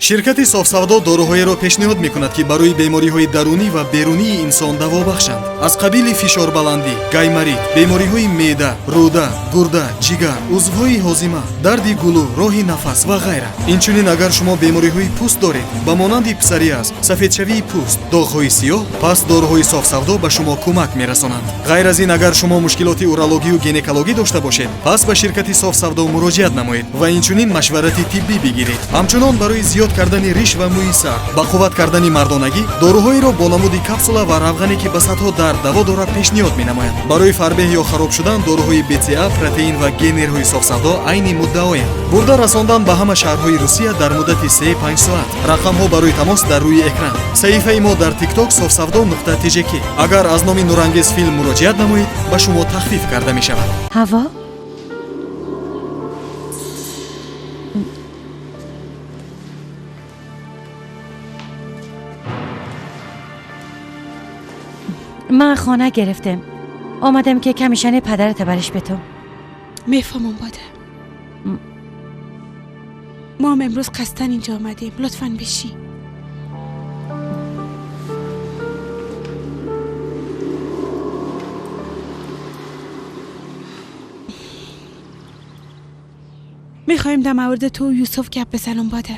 Ширкати Софсавдо доруҳоеро пешниҳод мекунад, ки барои бемориҳои дарунӣ ва берунии инсон даво бахшанд. Аз қабили фишорбаландӣ, гайморит, бемориҳои меъда, рӯда, гурда, ҷигар, узвҳои ҳозима, дарди гулӯ, роҳи нафас ва ғайра. Инчунин агар шумо бемориҳои пӯст доред, ба монанди псориаз, сафедшавии пӯст, доғҳои сиёҳ, пас доруҳои Софсавдо ба шумо кӯмак мерасонанд. Ғайр аз ин, агар шумо мушкилоти урологию гинекологӣ дошта бошед, пас ба ширкати Софсавдо муроҷиат намоед ва инчунин машварати тиббӣ бигиред. Ҳамчунон барои зиёд кардани риш ва мӯи сар, ба қувват кардани мардонагӣ, доруҳоеро бо намуди капсула ва равғане, ки ба садҳо дард даво дорад, пешниҳод менамояд. Барои фарбеҳ ё хароб шудан доруҳои БЦА, протеин ва генерҳои Софсавдо айни муддаоянд. Бурда расондан ба ҳама шаҳрҳои Русия дар муддати 3-5 соат. Рақамҳо барои тамос дар рӯи экран. Саҳифаи мо дар TikTok софсавдо нуқта тжк. Агар аз номи Нурангез филм муроҷиат намоед, ба шумо тахфиф карда мешавад. ҳаво. من خانه گرفتم، آمدم که کمیشن پدرت برش به تو. میفهمم باده. ما هم امروز قصدن اینجا آمدیم. لطفاً بشی. میخوایم در مورد تو و یوسف گپ بزنم باده.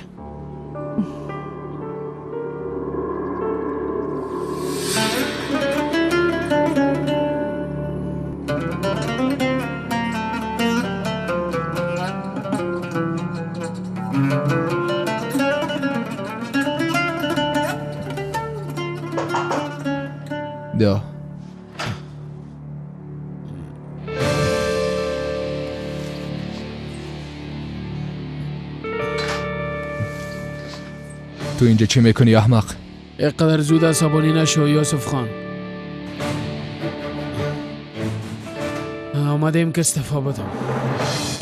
بیا. تو اینجا چه میکنی احمق؟ اینقدر زود عصبانی نشو یوسف خان. آمدیم که استعفا بدم.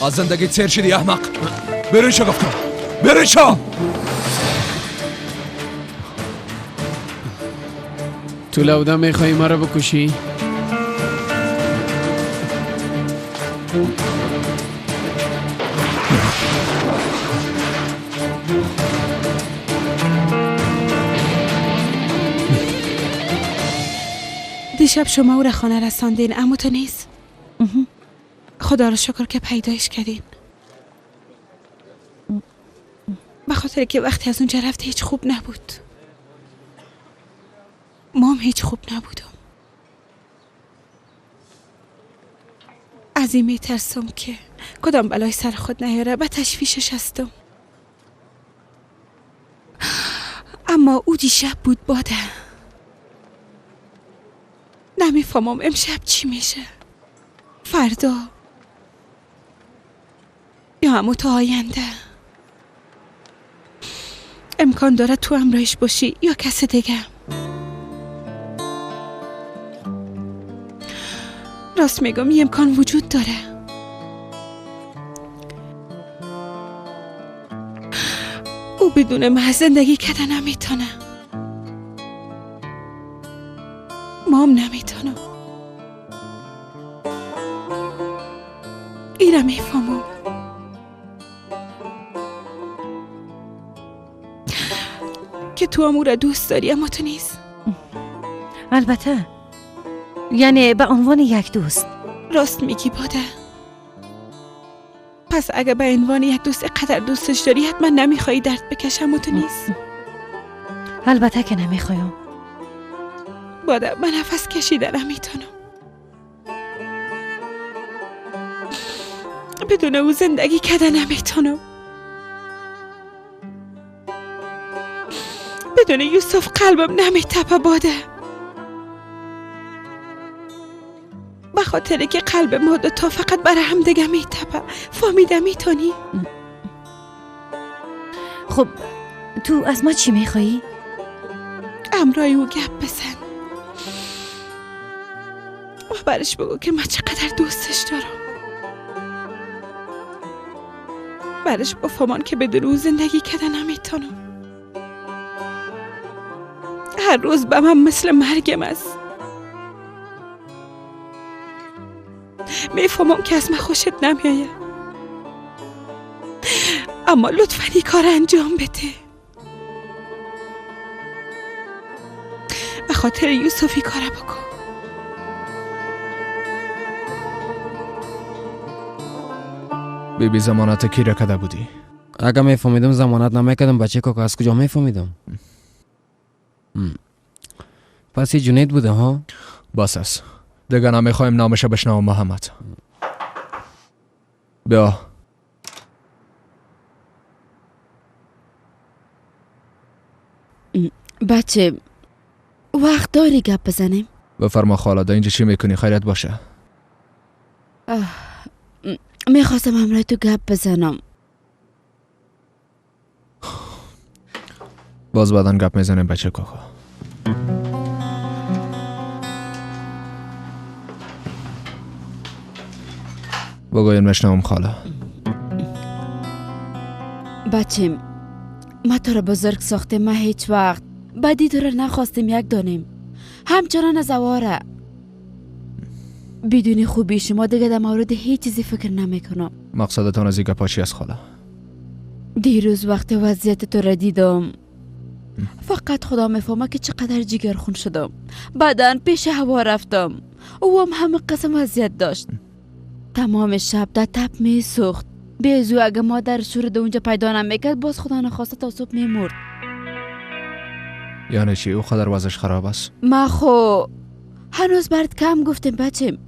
از زندگی سیر شدی احمق. برین شو گفتم، برین شو. تو لوده میخوایی مرا بکشی؟ دیشب شما او را خانه رساندین اما تو نیست. خدا را شکر که پیدایش کردین. به خاطر که وقتی از اونجا رفت هیچ خوب نبود. ما هم هیچ خوب نبودم. از این میترسم که کدام بلای سر خود نیاره، به تشویشش هستم. اما او دیشب بود باده. نمیفهمم امشب چی میشه، فردا یا همو تا آینده. امکان داره تو همراهش باشی یا کس دیگه. راست میگم، یه امکان وجود داره. او بدون من زندگی کردن نمیتونه. ما هم نمیتونم. ایره میفهمم که تو هم او را دوست داری اما تو نیست. البته، یعنی به عنوان یک دوست. راست میگی باده. پس اگه به عنوان یک دوست قدر دوستش داری حتما نمیخوایی درد بکشم و تو نیست. البته که نمیخوایم. باده من نفس کشیده نمیتونم. بدون او زندگی کردن نمیتونم. بدون یوسف قلبم نمیتپه باده. به خاطر که قلب ما دوتا فقط برای هم دیگه میتپه. فهمیده میتونی؟ خب تو از ما چی میخوایی؟ امرای او گپ بزن و برش بگو که من چقدر دوستش دارم. برش بفهمان که بدون او زندگی کردن نمیتونم. هر روز به من مثل مرگم است. میفهمم که از من خوشت نمیآید، اما لطفاً این کار انجام بده. به خاطر یوسفی کار بکن. بی بی ضمانت کی را کده بودی؟ اگه میفهمیدم ضمانت نمیکردم. بچه کاکا از کجا میفهمیدم؟ پس این جنید بوده ها؟ بس است دیگه، نمیخوایم نامش بشنوم. محمد بیا. بچه وقت داری گپ بزنیم؟ بفرما خاله. در اینجا چی میکنی؟ خیریت باشه. میخواستم همراه تو گپ بزنم. باز بعدا گپ میزنیم بچه کاکا. بگویم نشنوم خاله. بچه ما تو را بزرگ ساختیم، ما هیچ وقت بدی تو را نخواستیم یک دانیم، همچنان از اواره. بدون خوبی شما دیگه در مورد هیچ چیزی فکر نمی کنم. مقصدتان از این گپا چی است خاله؟ دیروز وقت وضعیت تو را دیدم، فقط خدا میفهمه که چقدر جگرخون شدم. بعدا پیش هوا رفتم، او هم همه قسم وضعیت داشت. تمام شب در تپ میسوخت. بیزو اگه مادر شور ده اونجا پیدا نمیکرد باز خدا نخواسته تا صبح میمرد. یعنی چی؟ او قدر وضعش خراب است؟ ما خو هنوز برات کم گفتیم بچیم.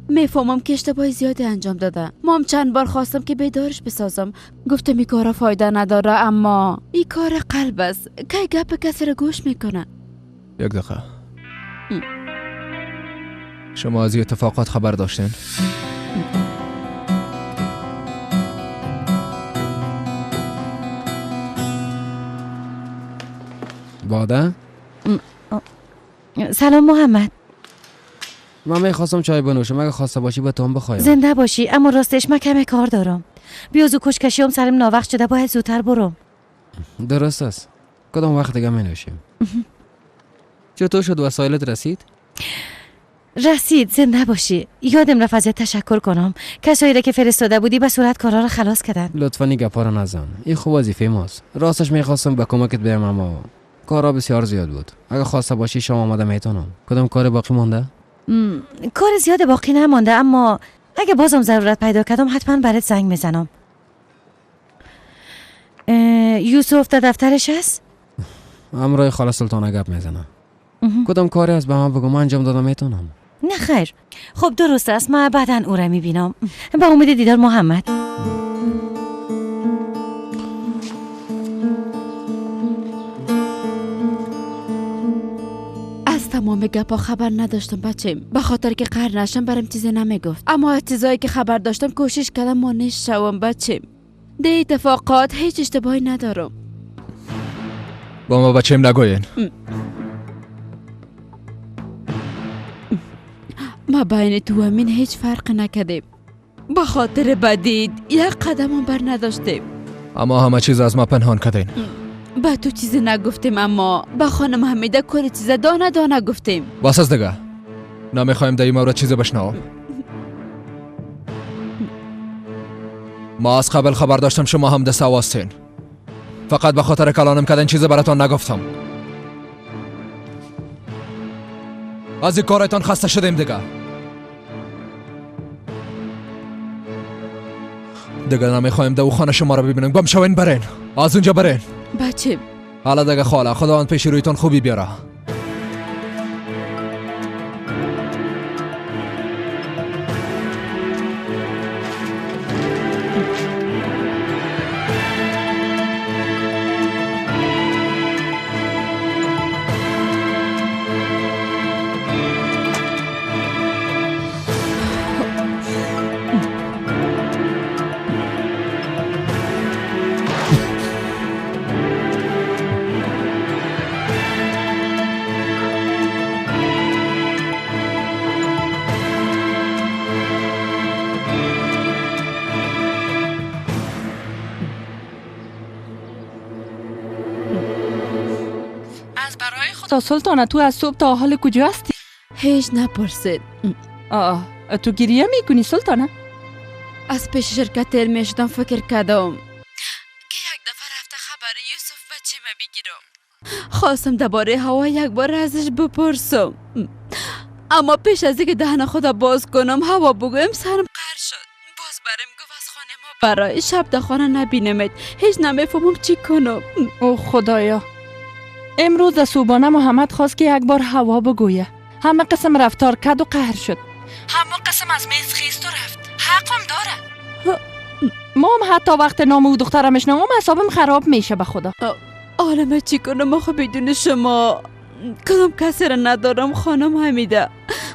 میفهمم که اشتباه زیادی انجام داده. ما هم چند بار خواستم که بیدارش بسازم، گفتم این کارا فایده نداره، اما این کار قلب است که گپ کسی را گوش میکنه. یک دقیقه، شما از این اتفاقات خبر داشتین؟ باده؟ سلام محمد. من میخواستم چای بنوشم، اگه خواسته باشی به تو هم بخوایم. زنده باشی، اما راستش من کمی کار دارم. بیا زو کشکشیم سرم ناوقت شده، باید زودتر برم. درست است، کدام وقت دیگه می نوشیم. چطور شد وسایلت رسید؟ رسید، زنده باشی. یادم رفت ازت تشکر کنم. کسایی را که فرستاده بودی به صورت کارا را خلاص کردن. لطفا این گپا را نزن، این خوب وظیفه ماست. راستش میخواستم به کمکت بیام اما کارا بسیار زیاد بود. اگه خواسته باشی شام آماده میتونم. کدام کار باقی مانده؟ کار زیاد باقی نمانده، اما اگه بازم ضرورت پیدا کردم حتما برات زنگ میزنم. یوسف در دفترش هست؟ همراه خاله سلطانه گپ میزنه. کدام کاری از به من بگو، من انجام دادم میتونم. نه خیر، خب درست است، من بعدا او را میبینم. با امید دیدار محمد. از تمام گپا خبر نداشتم بچم، به خاطر که قهر نشم برام چیزی نمیگفت، اما از چیزایی که خبر داشتم کوشش کردم مانع شوم بچم. ده اتفاقات هیچ اشتباهی ندارم. با ما بچم نگوین. ما بین تو و من هیچ فرق نکردیم، به خاطر بدید یک قدم بر نداشتیم. اما همه چیز از ما پنهان کردین. به تو چیزی نگفتیم، اما به خانم حمیده کل چیز دانه دانه گفتیم. بس از دیگه، نمیخوایم در این مورد چیزی بشنوم. ما از قبل خبر داشتم شما هم دست هستین. فقط به خاطر کلانم کردن چیزی براتان نگفتم. از این کارتان خسته شدیم دیگه. دیگه نمیخوایم در خانه شما رو ببینیم. گم شوین، برین از اونجا، برین بچه. حالا دیگه خاله، خداوند پیش رویتان خوبی بیاره. سلطانه تو از صبح تا حال کجا هستی؟ هیچ نپرسید. آه تو گریه میکنی سلطانه؟ از پیش شرکت تیر میشدم فکر کردم که یک دفعه رفته خبر یوسف بچه ما بگیرم. خواستم درباره هوا یک بار ازش بپرسم، اما پیش از اینکه دهن خدا باز کنم هوا بگویم سرم قهر شد. باز برم گفت از خانه ما برای شب در خانه نبینمت. هیچ نمیفهمم چی کنم. او خدایا، امروز از صبحانه محمد خواست که یک بار هوا بگویه. همه قسم رفتار کرد و قهر شد. همه قسم از میز خیست و رفت. حقم داره. ما هم حتی وقت نام او دخترم اشنوم اعصابم خراب میشه به خدا. حالا من چی کنم؟ آخه بدون شما کدام کسی را ندارم خانم حمیده.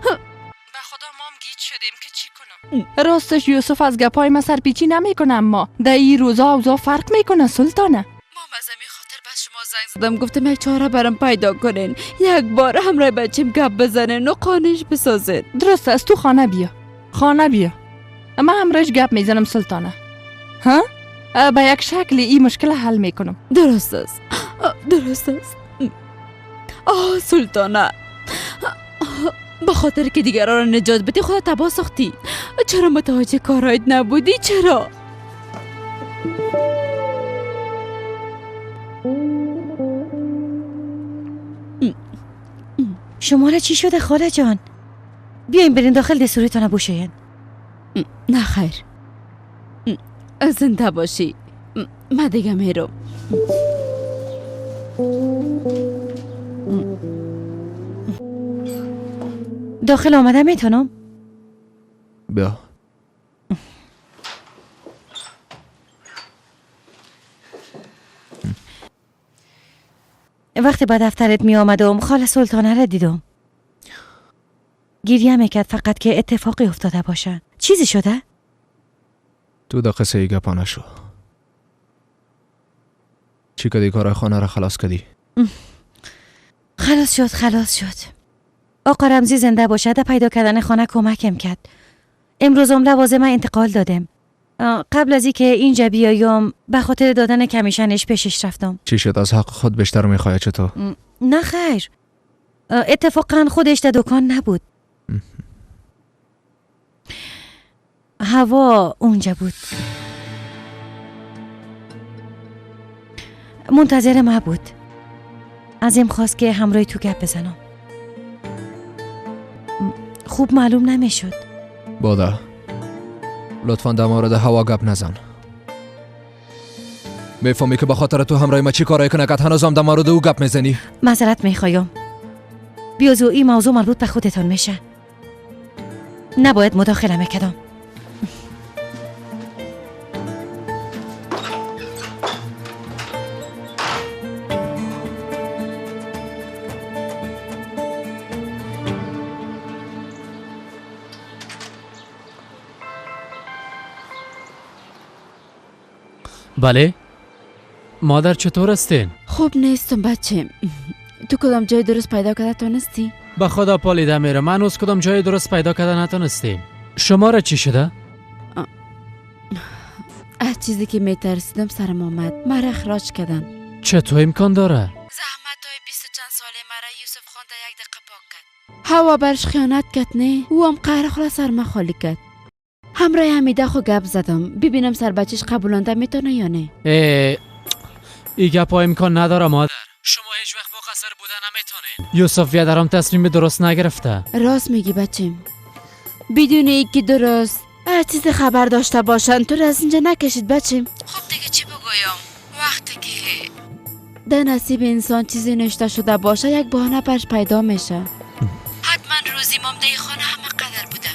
به خدا ما هم گیج شدیم که چی کنم. راستش یوسف از گپای ما سرپیچی نمیکنه، اما در این روزا اوضاع فرق میکنه سلطانه. ما از همین خاطر به شما زنگ زدم، گفتم یک چاره برام پیدا کنین، یک بار همراه بچیم گپ بزنین و قانش بسازین. درست است، تو خانه بیا، خانه بیا، من همراهش گپ میزنم سلطانه. ها؟ به یک شکل این مشکل حل میکنم. درست است، درست است. آه سلطانه، به خاطر که دیگران را نجات بدی خدا تباه ساختی. چرا متوجه کارایت نبودی؟ چرا؟ شما را چی شده خاله جان؟ بیاین برین داخل دستورتان بوشین. نه خیر، زنده باشی، من دیگه میرم. داخل آمده میتونم؟ بیا. وقتی با دفترت می آمدم خاله سلطانه را دیدم. گریه میکرد فقط که اتفاقی افتاده باشه. چیزی شده؟ تو در قصه گپا نشو. چی کدی کارای خانه را خلاص کدی؟ خلاص شد، خلاص شد. آقا رمزی زنده باشه در پیدا کردن خانه کمکم کرد. امروز هم لوازم انتقال دادم. قبل از اینکه اینجا بیایم به خاطر دادن کمیشنش پیشش رفتم. چی شد؟ از حق خود بیشتر میخواد چطور؟ نه خیر، اتفاقا خودش در دکان نبود. هوا اونجا بود، منتظر ما بود. ازم خواست که همراه تو گپ بزنم. خوب معلوم نمیشد. بادا لطفا در مورد هوا گپ نزن. میفهمی که به خاطر تو همراه ما چی کارایی کنه که هنوزم در مورد او گپ میزنی؟ معذرت میخوایم. بیازو این موضوع مربوط به خودتان میشه، نباید مداخله میکردم. بله مادر، چطور هستین؟ خوب نیستم بچه. تو کدام جای درست پیدا کرده تونستی؟ به خدا پالیده میرم، من هنوز کدام جای درست پیدا کرده نتونستیم. شما را چی شده؟ از چیزی که میترسیدم سرم آمد، مرا اخراج کردن. چطور امکان داره؟ زحمت های 20 چند ساله مرا یوسف خان در یک دقیقه پاک کرد. هوا برش خیانت کرد، نه؟ او هم قهر خلا سرما خالی کرد. همراه حمیده خو گپ زدم، ببینم سر بچهش قبولانده میتونه یا نه. ای گپ امکان نداره مادر. شما هیچ وقت مقصر بوده نمیتونین. یوسف بیادرم تصمیم درست نگرفته. راست میگی بچیم. بدون اینکه درست هر چیز خبر داشته باشن تو از اینجا نکشید بچیم. خب دیگه چی بگویم؟ وقتی که در نصیب انسان چیزی نوشته شده باشه یک بهانه برش پیدا میشه. حتما روزی مامده خانه همه قدر بوده.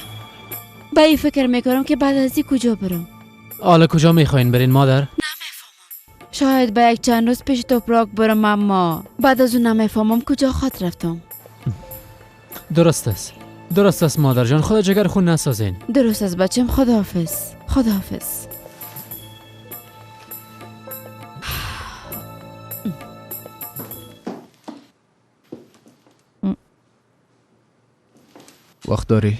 به این فکر میکنم که بعد از این کجا برم. حالا کجا میخواین برین مادر؟ نمیفهمم. شاید به یک چند روز پیش توپراک برم، اما بعد از اون نمیفهمم کجا خواهد رفتم. درست است، درست است مادر جان، خدا جگر خون نسازین. درست است بچم، خداحافظ، خداحافظ. وقت داری؟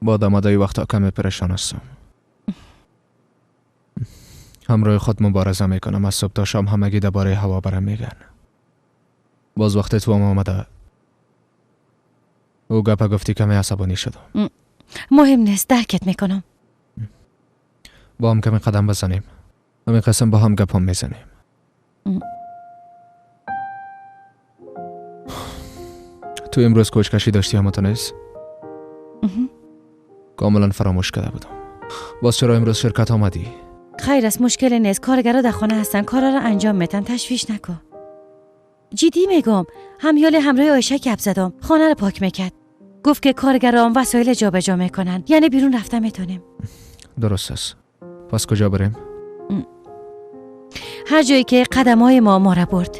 با دمادای وقتا کمی پریشان هستم. همراه خود مبارزه میکنم، از صبح تا شام همگی درباره هوا برم میگن. باز وقتی تو هم آمده او گپا گفتی کمی عصبانی شدم. مهم نیست، درکت میکنم. با هم کمی قدم بزنیم، همین قسم با هم گپ هم میزنیم. تو امروز کوچکشی داشتی اما تو نیست؟ کاملا فراموش کرده بودم. باز چرا امروز شرکت آمدی؟ خیر است، مشکل نیست. کارگرا در خانه هستن، کارا را انجام میتن، تشویش نکن. جدی میگم، همیال همراه عایشه گپ زدم، خانه را پاک میکرد. گفت که کارگرام وسایل جابجا میکنن، یعنی بیرون رفته میتونیم. درست است. پس کجا بریم؟ هر جایی که قدمای ما را برد.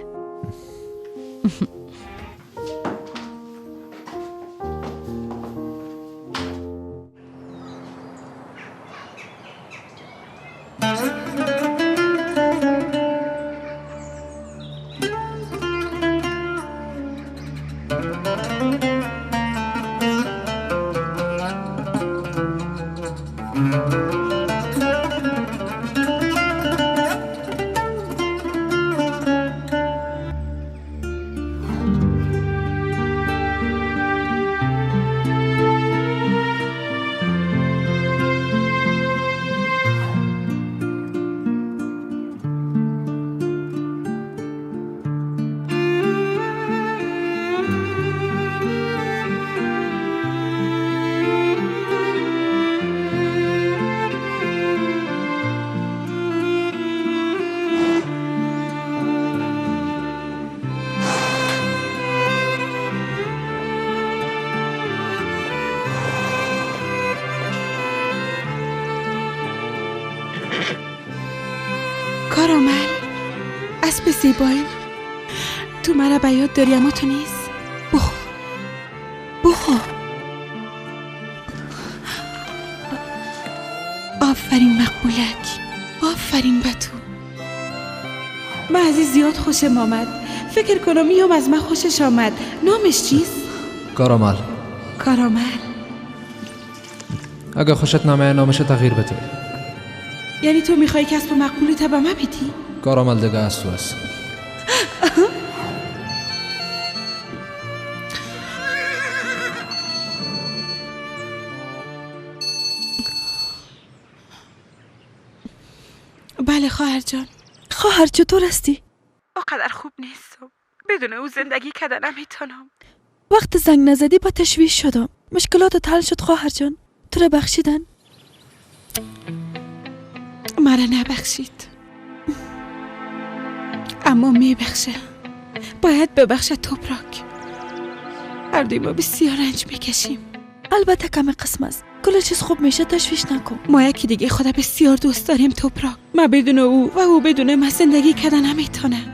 کارامل، اسب زیبایی، تو مرا به یاد داری اما تو نیست. بخور بخور. آفرین مقبولک، آفرین به تو. من از این زیاد خوشم آمد. فکر کنم میام از من خوشش آمد. نامش چیست؟ کارامل. کارامل. اگه خوشت نامه نامش تغییر بده. یعنی تو میخوای کسب مقبولی تا به من بدی؟ کارامل دیگه از تو است. بله خواهر جان. خواهر چطور هستی؟ آقدر خوب نیستم. بدون او زندگی کردن نمیتونم. وقت زنگ نزدی با تشویش شدم. مشکلاتت حل شد خواهر جان. تو را بخشیدن؟ مرا نبخشید، اما میبخشه. باید ببخشه توپراک. هر دوی ما بسیار رنج میکشیم. البته کم قسم است. کل چیز خوب میشه، تشویش نکن. ما یکی دیگه خدا بسیار دوست داریم توپراک. من بدون او و او بدون من زندگی کردن نمیتونه. یک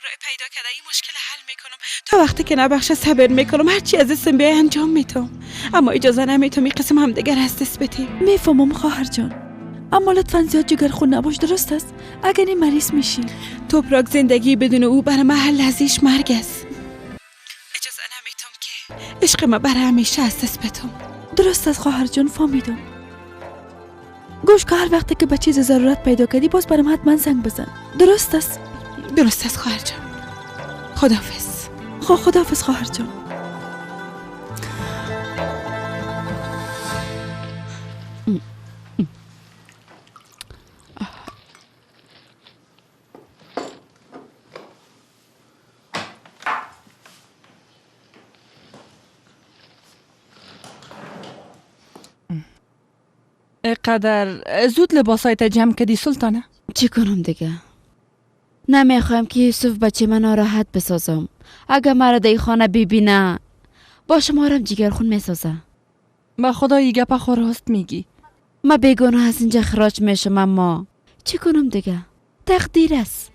راه پیدا کرده این مشکل حل میکنم. تا وقتی که نبخشه صبر میکنم، هرچی از دستم بیای انجام میتم، اما اجازه نمیتم این قسم هم دیگر از دست بدیم. میفهمم خواهر جان، اما لطفا زیاد جگرخون نباش، درست است؟ اگر این مریض میشی. توپراک زندگی بدون او برای من هر لحظه‌اش مرگ است. اجازه نمیتم که عشق ما برای همیشه از دست بدم. درست است خواهر جان، فهمیدم. گوش که هر وقتی که به چیز ضرورت پیدا کردی باز برام حتما زنگ بزن. درست است؟ درست است خواهر جان. خداحافظ. خداحافظ خواهر جان. قدر زود لباسایت جمع کردی سلطانه؟ چی کنم دیگه؟ نمیخوایم که یوسف بچه من ناراحت بسازم. اگه مرا در خانه ببینه با شمارم جگرخون میسازه. با خدای گپ خو راست میگی. ما بیگناه از اینجا خراج میشم، اما چی کنم دیگه؟ تقدیر است.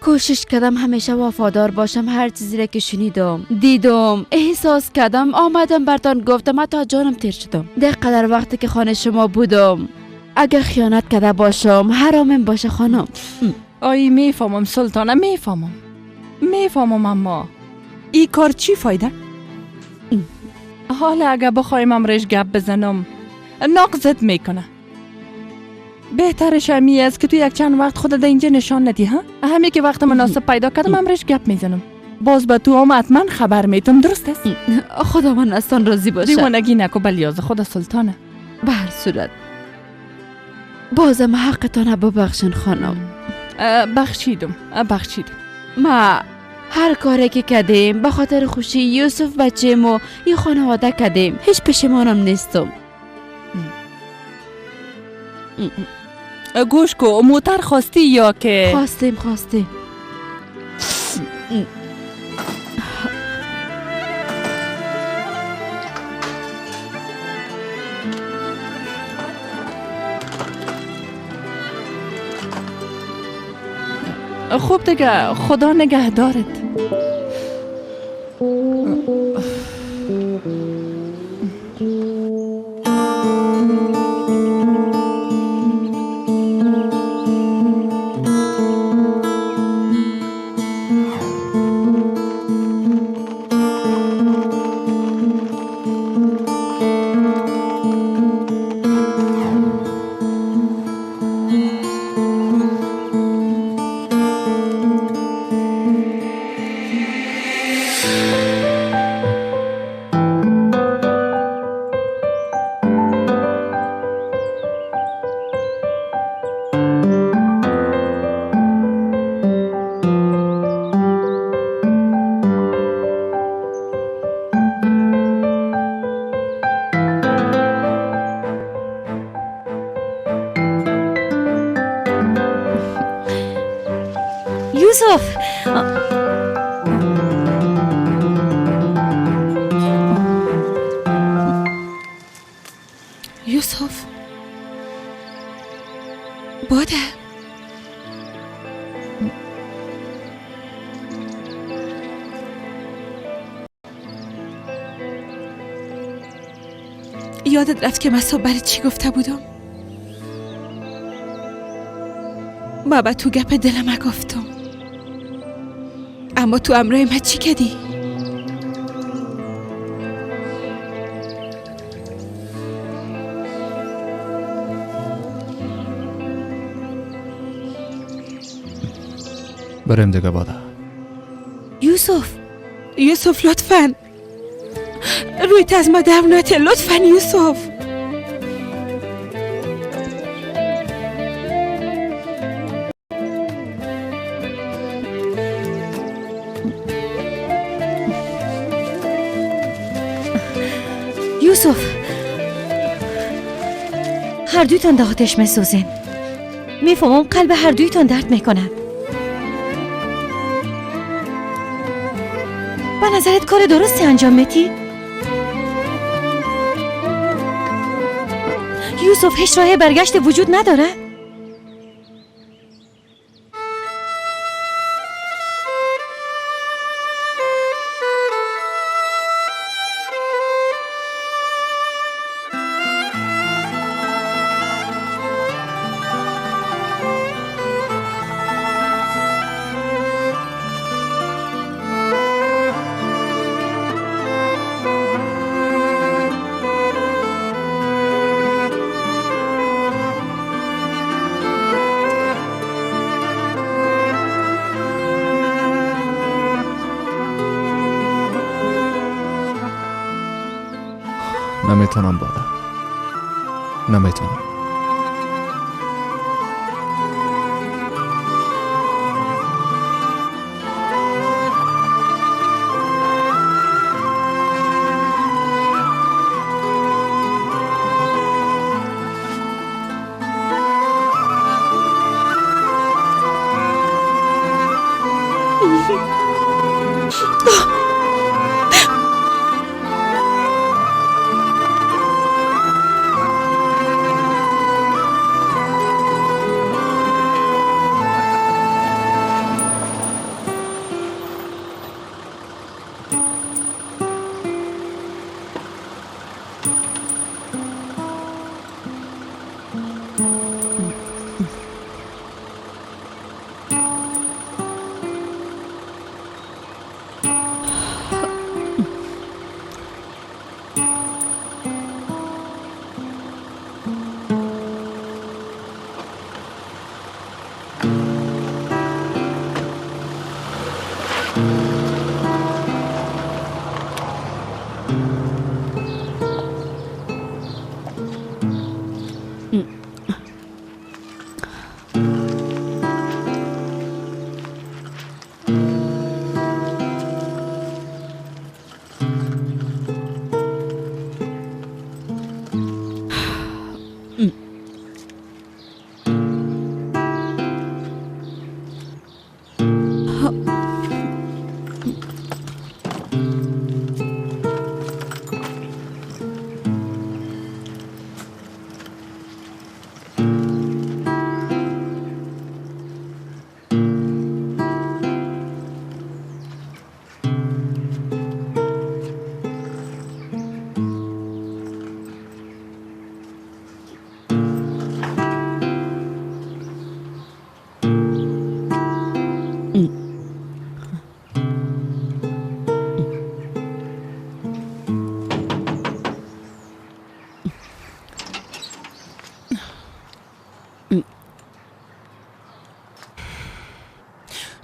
کوشش کردم همیشه وفادار باشم. هر چیزی را که شنیدم، دیدم، احساس کردم، آمدم برتان گفتم، حتی جانم تیر شدم. در قدر وقتی که خانه شما بودم اگر خیانت کرده باشم حرامم باشه خانم. آی میفهمم سلطانه، میفهمم، اما ای کار چی فایده؟ حالا اگه بخوایم امرش گپ بزنم ناقضت میکنه. بهترش همی است که تو یک چند وقت خود در اینجا نشان ندی. ها، همی که وقت مناسب پیدا کردم امرش گپ میزنم. باز به تو هم حتما خبر میتم، درست است؟ خداوند از تان راضی باشه. دیوانگی نکو بلیاز خدا سلطانه. به هر صورت بازم حقتان ببخشین خانم. بخشیدم بخشیدم. ما هر کاری که کردیم به خاطر خوشی یوسف بچه و این خانواده کردیم، هیچ پشیمانم نیستم. گوش کو، موتر خواستی یا که؟ خواستیم خواستیم. خوب دیگه، خدا نگهدارت. یوسف، یوسف باده. یادت رفت که من صبح برای چی گفته بودم؟ ما به تو گپ دلم گفتم، اما تو امرای من چی کردی؟ بریم دیگه بادا. یوسف، یوسف لطفاً رویت از ما در نته، لطفاً یوسف. یوسف، هر دویتان ده آتش میسوزین. میفهمم قلب هر دویتان درد میکنه. به نظرت کار درستی انجام میدی؟ یوسف هیچ راه برگشت وجود نداره؟ نمیتونم بادا، نمیتونم.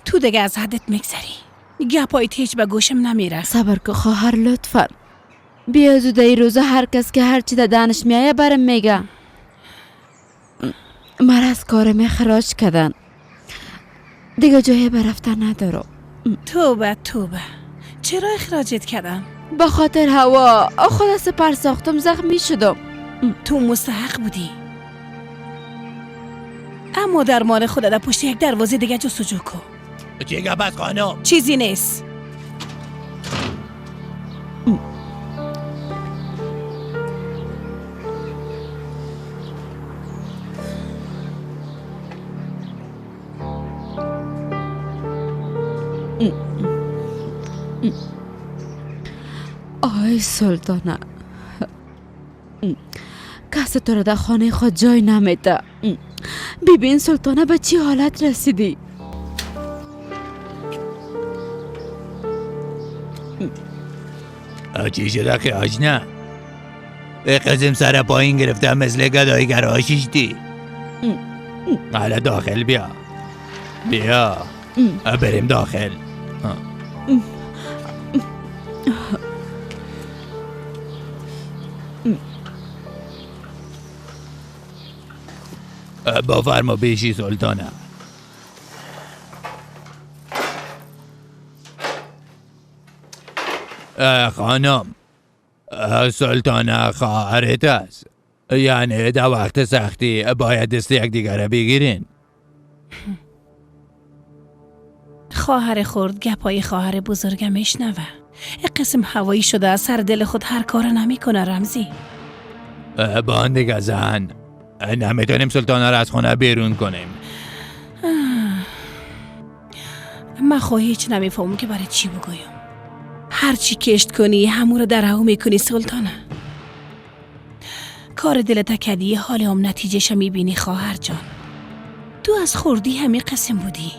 تو دیگه از حدت میگذری. گپایت هیچ به گوشم نمیره. صبر که خواهر لطفا. بیا زود ای روزا هر کس که هر چی در دانش میایه برم میگه. مرا از کارم اخراج کردن. دیگه جایی برفتن ندارم. توبه توبه. چرا اخراجت کردن؟ به خاطر هوا. خود سپر ساختم زخمی شدم. تو مستحق بودی. اما درمان خود در پشت یک دروازه دیگه جستجو کن. چی گپ است خانم؟ چیزی نیست. آی سلطانه، کسی تو را در خانه خود جای نمیده. ببین سلطانه به چی حالت رسیدی. چی شده که آشنا؟ قزم سر پایین گرفتم مثل گدایی گراشیشتی. حالا داخل بیا. بیا بریم داخل. بفرما بیشی سلطانه. خانم، سلطانه خواهرت است. یعنی در وقت سختی باید دست یک دیگر بگیرین. خواهر خرد گپای خواهر بزرگم میشنوه. یک قسم هوایی شده از سر دل خود هر کار نمیکنه رمزی. با آن دیگه زن نمیتونیم سلطانه را از خانه بیرون کنیم. من خواهی هیچ نمیفهمم که برای چی بگویم. هر چی کشت کنی همون رو در هوا میکنی سلطانه. کار دلت کدی حال هم نتیجهش میبینی خواهر جان. تو از خوردی همین قسم بودی.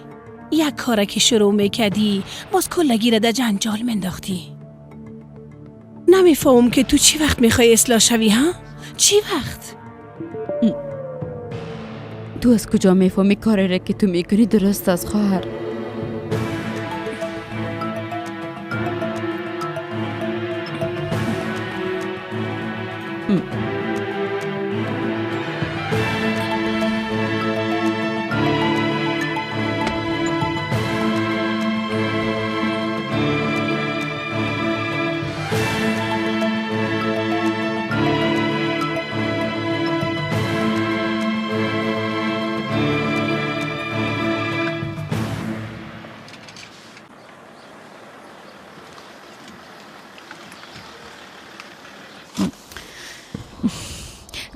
یک کاره که شروع میکردی باز کلگی را در جنجال منداختی. نمیفهمم که تو چی وقت میخوای اصلاح شوی ها؟ چی وقت؟ تو از کجا میفهمی کاری را که تو میکنی درست است خواهر؟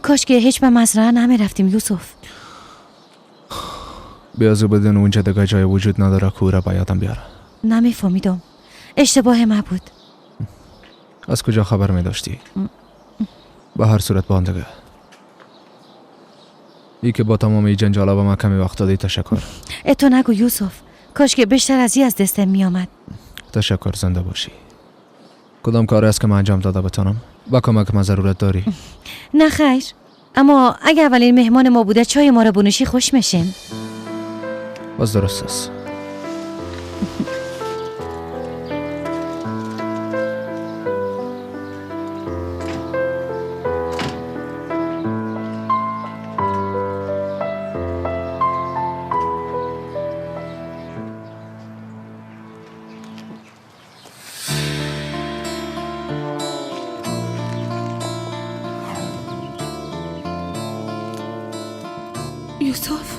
کاش که هیچ به مزرعه نمی رفتیم یوسف. بیازو بدون اونجا دیگه جای وجود نداره که او را به یادم بیاره. نمیفهمیدم. اشتباه ما بود. از کجا خبر می داشتی؟ به هر صورت با دیگه. ای که با تمام این جنجالا به ما کمی وقت دادی تشکر. اتو نگو یوسف. کاش که بیشتر از این از دستم می آمد. تشکر، زنده باشی. کدام کار است که من انجام داده بتانم؟ با کمک ما ضرورت داری؟ نه خیر، اما اگه اولین مهمان ما بوده چای ما را بنوشی خوش میشیم. باز درست است. یوسف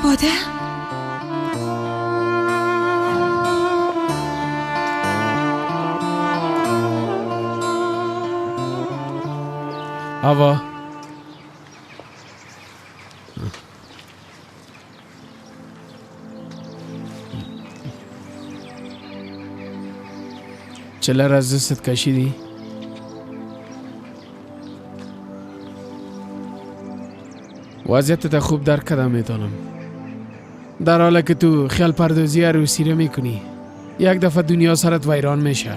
باده؟ هوا، چله را از دستت کشیدی؟ وضعیت خوب درک کردم میتونم. در حالی که تو خیال پردازی عروسی رو میکنی، یک دفعه دنیا سرت ویران میشه،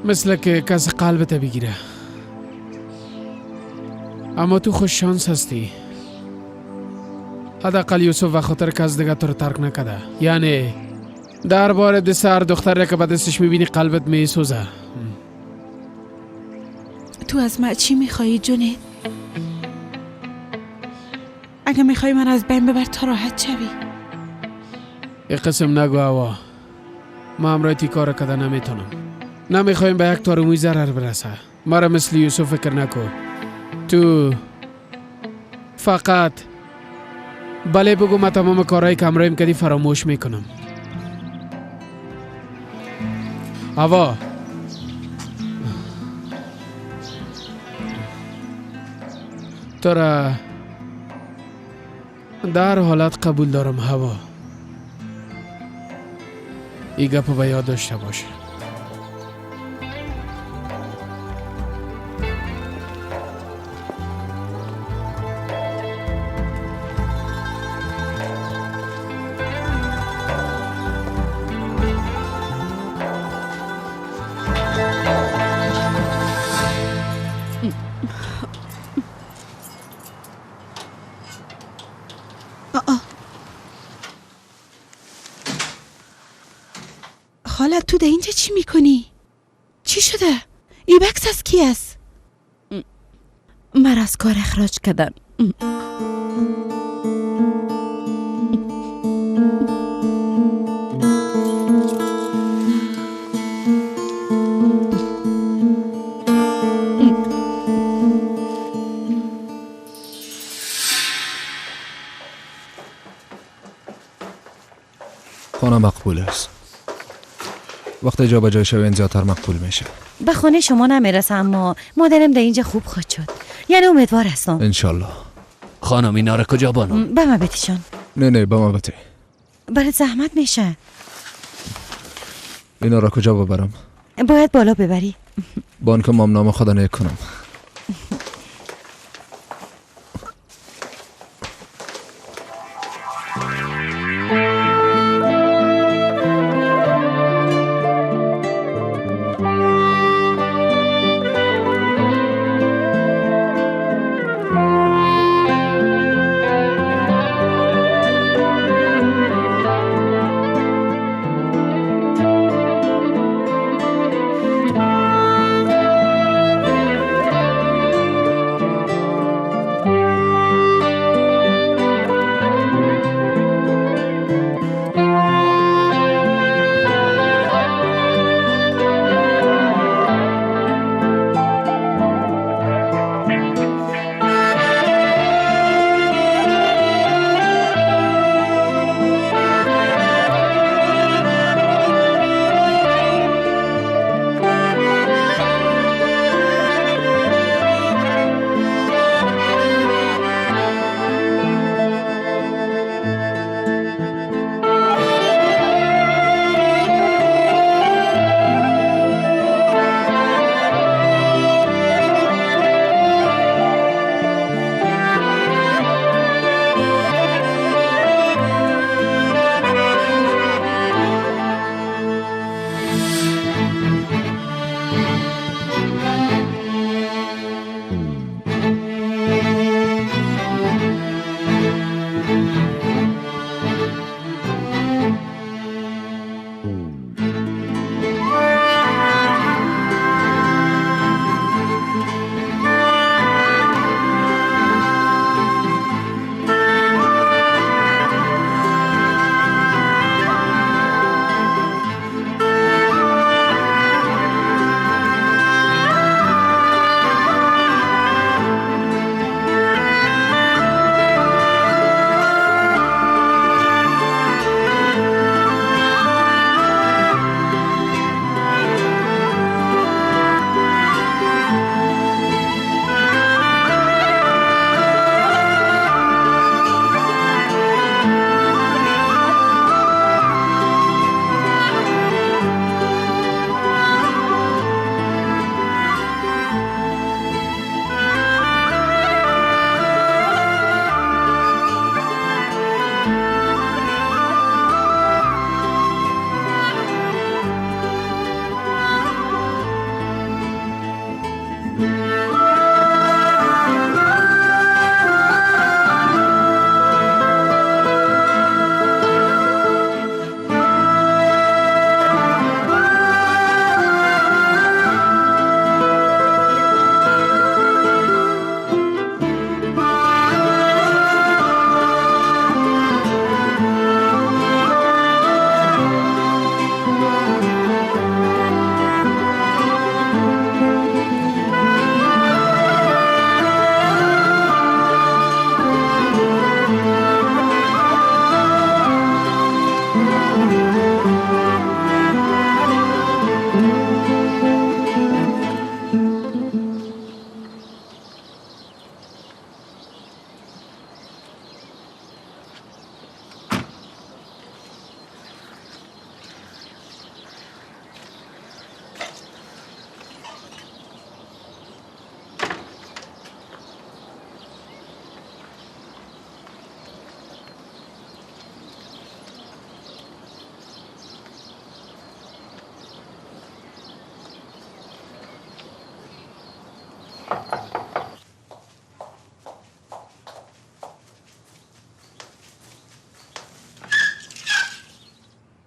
مثل که کس قلبت بگیره. اما تو خوش شانس هستی، حداقل یوسف و خاطر کس دیگه تو رو ترک نکده. یعنی در بار دست هر دختر که به دستش میبینی قلبت میسوزه. تو از من چی میخوایی جونید؟ اگه میخوای من از بین ببر تا راحت شوی. ای قسم نگو هوا، ما همراه تی کار کده نمیتونم. نمیخوایم به یک تار موی ضرر برسه. مرا مثل یوسف فکر نکو. تو فقط بله بگو، من تمام کارهای که همراهیم کردی فراموش میکنم. هوا، تو را در حالت قبول دارم. هوا، ای گپ به یاد داشته باش. خاله تو در اینجا چی میکنی؟ چی شده؟ ای بکس از کی است؟ مرا از کار اخراج کردن. خانه مقبول است. وقتی جابجا شوین زیادتر مقبول میشه. به خانه شما نمیرسم، اما مادرم در اینجا خوب خواهد شد. یعنی امیدوار هستم. انشالله. خانم اینا را کجا بانم؟ به ما بتیشان. نه نه به ما بتی. برات زحمت میشه. اینا را کجا ببرم؟ باید بالا ببری. بانک مام نام خدا نیک کنم.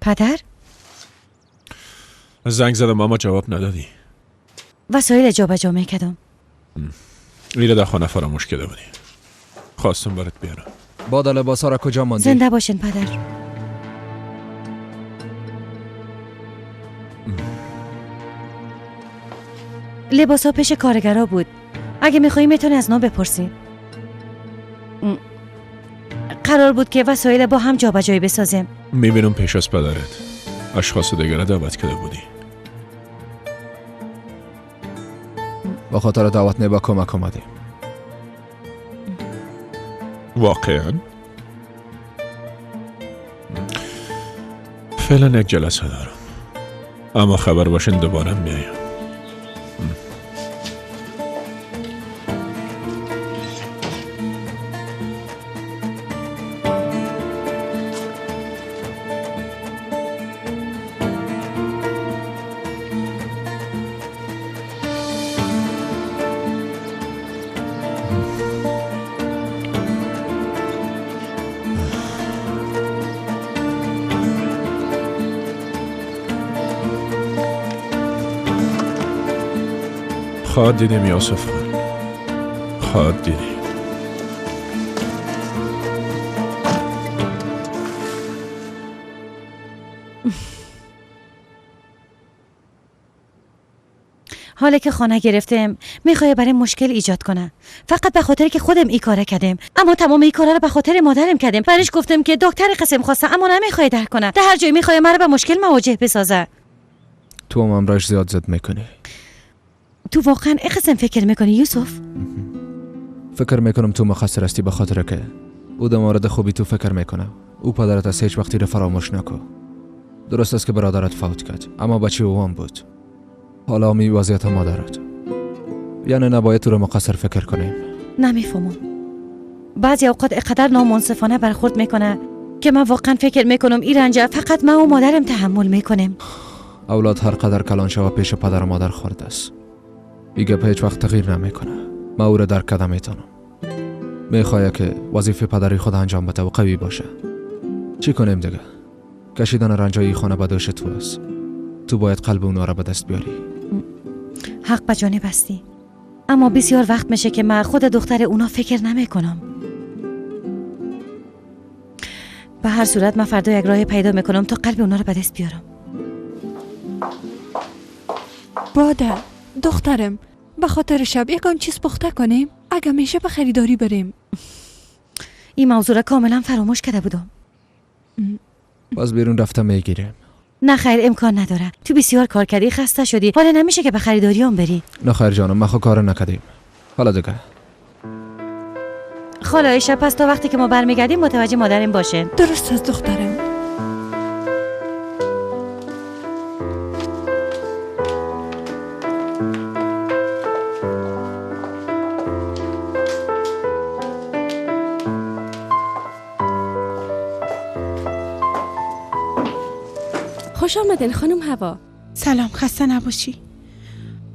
پدر؟ زنگ زدم اما جواب ندادی. وسایل جابجا میکردم. ایره در خانه فراموش کرده بودی. خواستم برات بیارم. با لباسا را کجا ماندی؟ زنده باشین پدر. لباسا پیش کارگرا بود. اگه میخوایی میتونی از نا بپرسی. قرار بود که وسایل با هم جابجایی بسازیم. میبینم پیش از پدرت اشخاص دیگر را دعوت کرده بودی. با خاطر دعوت نه با کمک آمدیم. واقعا؟ فعلا یک جلسه دارم، اما خبر باشین دوباره میایم. خواد دیدیم یوسف خان، خواد دیدیم. حالا که خانه گرفتم میخوای برای مشکل ایجاد کنه، فقط به خاطر که خودم ای کاره کردم، اما تمام ای کارا رو به خاطر مادرم کردم. برش گفتم که دکتر قسم خواسته اما نمیخوای درک کنه، در هر جای میخوای مرا به مشکل مواجه بسازه. تو هم امراش زیاد زد میکنی. تو واقعا اقسم فکر میکنی یوسف؟ فکر میکنم تو مقصر هستی، به خاطر که او در مورد خوبی تو فکر میکنه. او پدرت از هیچ وقتی رو فراموش نکن. درست است که برادرت فوت کرد، اما بچه او هم بود. حالا می وضعیت مادرت، یعنی نباید تو رو مقصر فکر کنیم. نمیفهمم. بعضی اوقات اقدر نامنصفانه برخورد میکنه که من واقعا فکر میکنم این رنج فقط من و مادرم تحمل میکنیم. اولاد هر قدر کلان شوه پیش پدر و مادر خورده است. این گپ هیچ وقت تغییر نمیکنه. من او را درک کرده میتونم. میخواه که وظیفه پدری خود انجام بده و قوی باشه. چی کنیم دیگه؟ کشیدن رنجای خانه به دوش تو است. تو باید قلب اونا را به دست بیاری. حق به جانب هستی، اما بسیار وقت میشه که من خود دختر اونا فکر نمیکنم. به هر صورت من فردا یک راه پیدا میکنم تا قلب اونا را به دست بیارم. باده دخترم، به خاطر شب یکان چیز پخته کنیم، اگه میشه به خریداری بریم. این موضوع را کاملا فراموش کرده بودم. باز بیرون رفتم میگیریم. نه خیر، امکان نداره. تو بسیار کار کردی، خسته شدی، حالا نمیشه که به خریداری هم بری. نه خیر جانم، ما خو کار نکردیم. حالا دیگه خاله عایشه، پس تا وقتی که ما برمیگردیم متوجه مادرم باشه. درست از دخترم. خوش آمدین خانم هوا. سلام، خسته نباشی.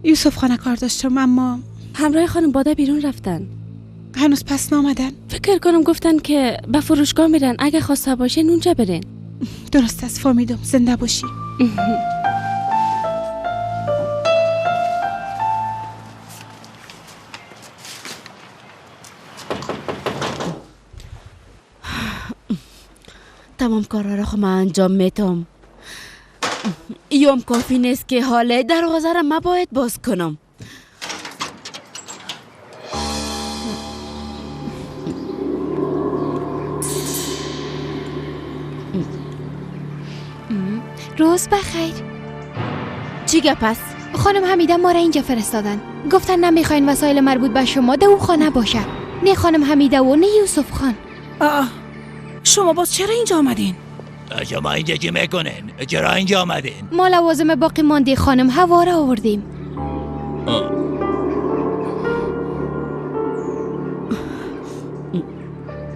یوسف خانه کار داشتم اما همراه خانم باده بیرون رفتن. هنوز پس نامدن؟ فکر کنم گفتن که به فروشگاه میرن، اگه خواسته باشین اونجا برین. درست است، فهمیدم. زنده باشی. تمام کارا را خو من انجام میتم. ایام کافی نیست که حاله دروازه را ما باید باز کنم. روز بخیر. چی گپ است؟ خانم حمیده ما را اینجا فرستادن. گفتن نمیخواین وسایل مربوط به شما در او خانه باشه. نه خانم حمیده و نه یوسف خان. آه، شما باز چرا اینجا آمدین؟ شما اینجا چی میکنین؟ چرا اینجا آمدین؟ ما لوازم باقی مانده خانم هوا را آوردیم.